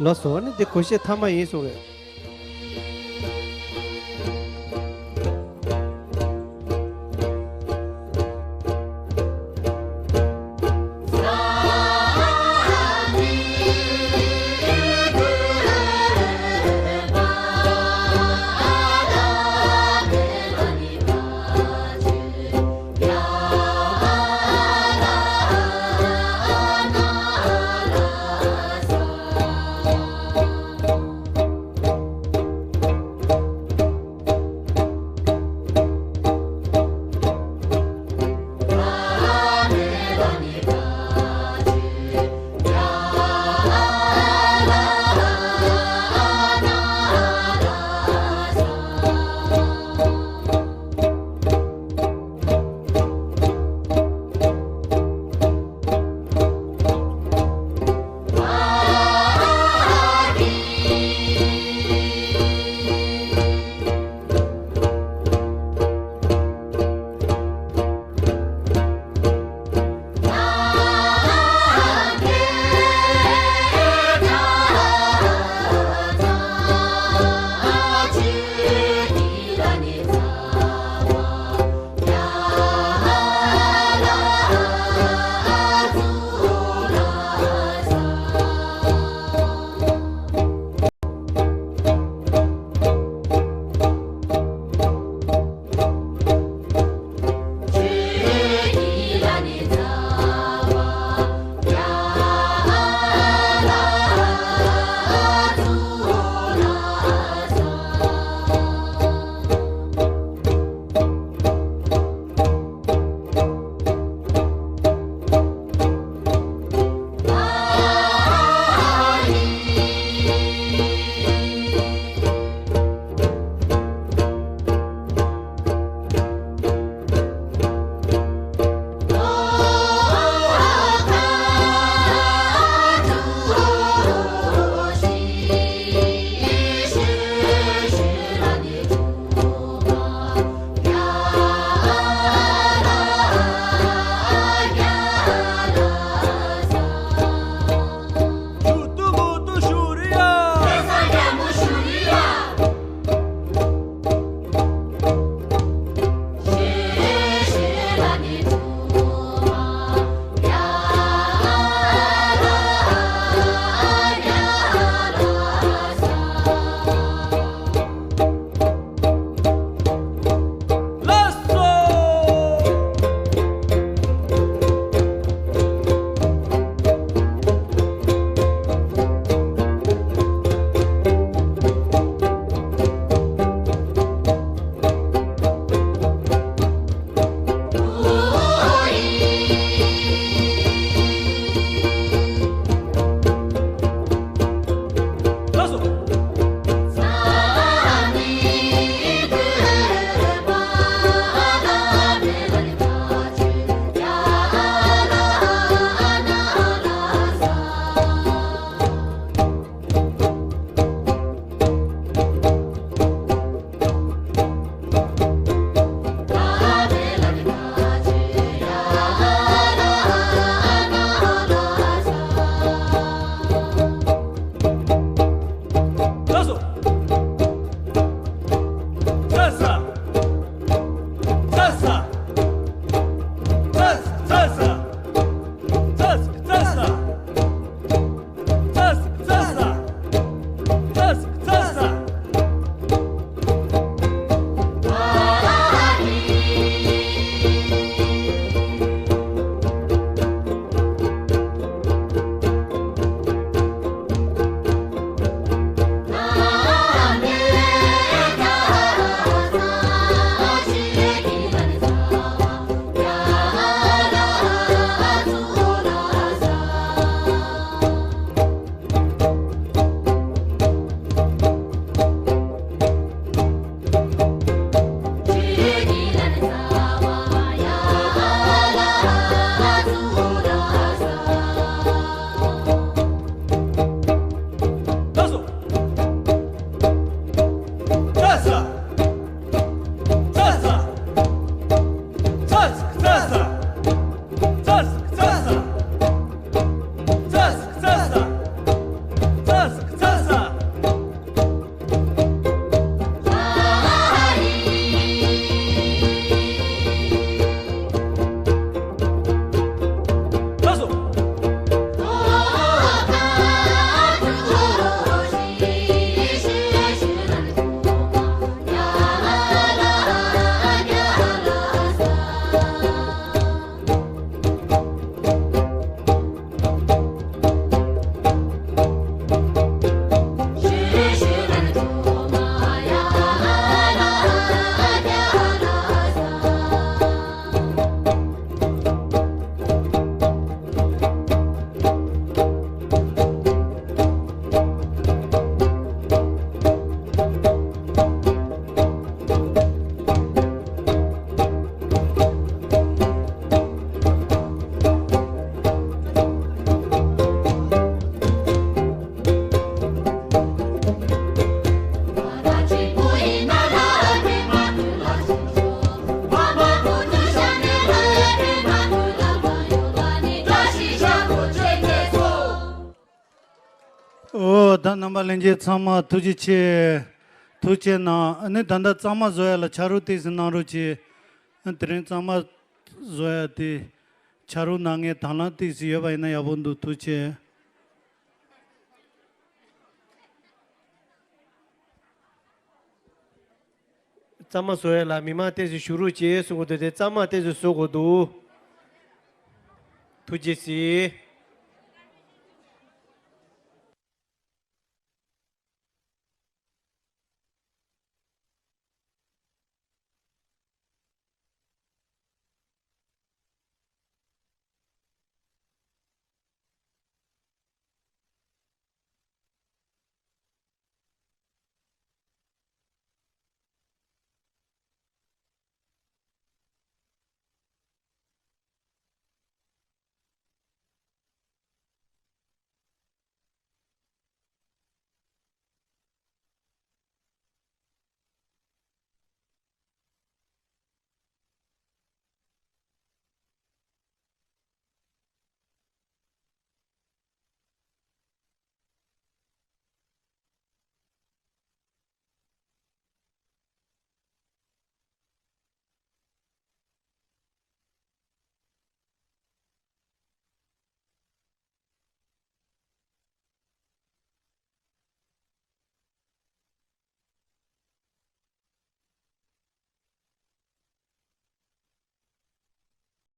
ལགས་སོ། ཨ་ནི་འདི་གོ་ཤེས་ཐ་མ་ཡིན་གསུང་གི། ཨོ་ད་རྣམ་པ་ལྷན་རྒྱས་ཚང་མ་ཐུགས་རྗེ་ཆེ། ཐུགས་རྗེ་གནང་། ཨ་ནི་ད་ལྟ་གཙང་མ་བཟོ་ཡ་ལ་ཆ་རོགས་ཏོག་ཙམ་གནང་རོགས་གྱིས། ཨ་དེ་རིང་གཙང་མ་བཟོ་ཡ་དེ་ཆ་རོགས་གནང་མཁན་དང་བླངས་ཏོག་ཙམ་ཡོད་པ་ཡིན་ན་ཡག་པོ་འདུག་ཐུགས་རྗེ་ཆེ། གཙང་མ་བཟོ་ཡ་ལ་མི་མང་ཏོག་ཙམ་བཞུགས་རོགས་གྱིས་གསུང་གི་འདུག་དེ་གཙང་མ་ཏོག་ཙམ་བཟོ་དགོས་འདུག་ཐུགས་རྗེ་གཟིགས།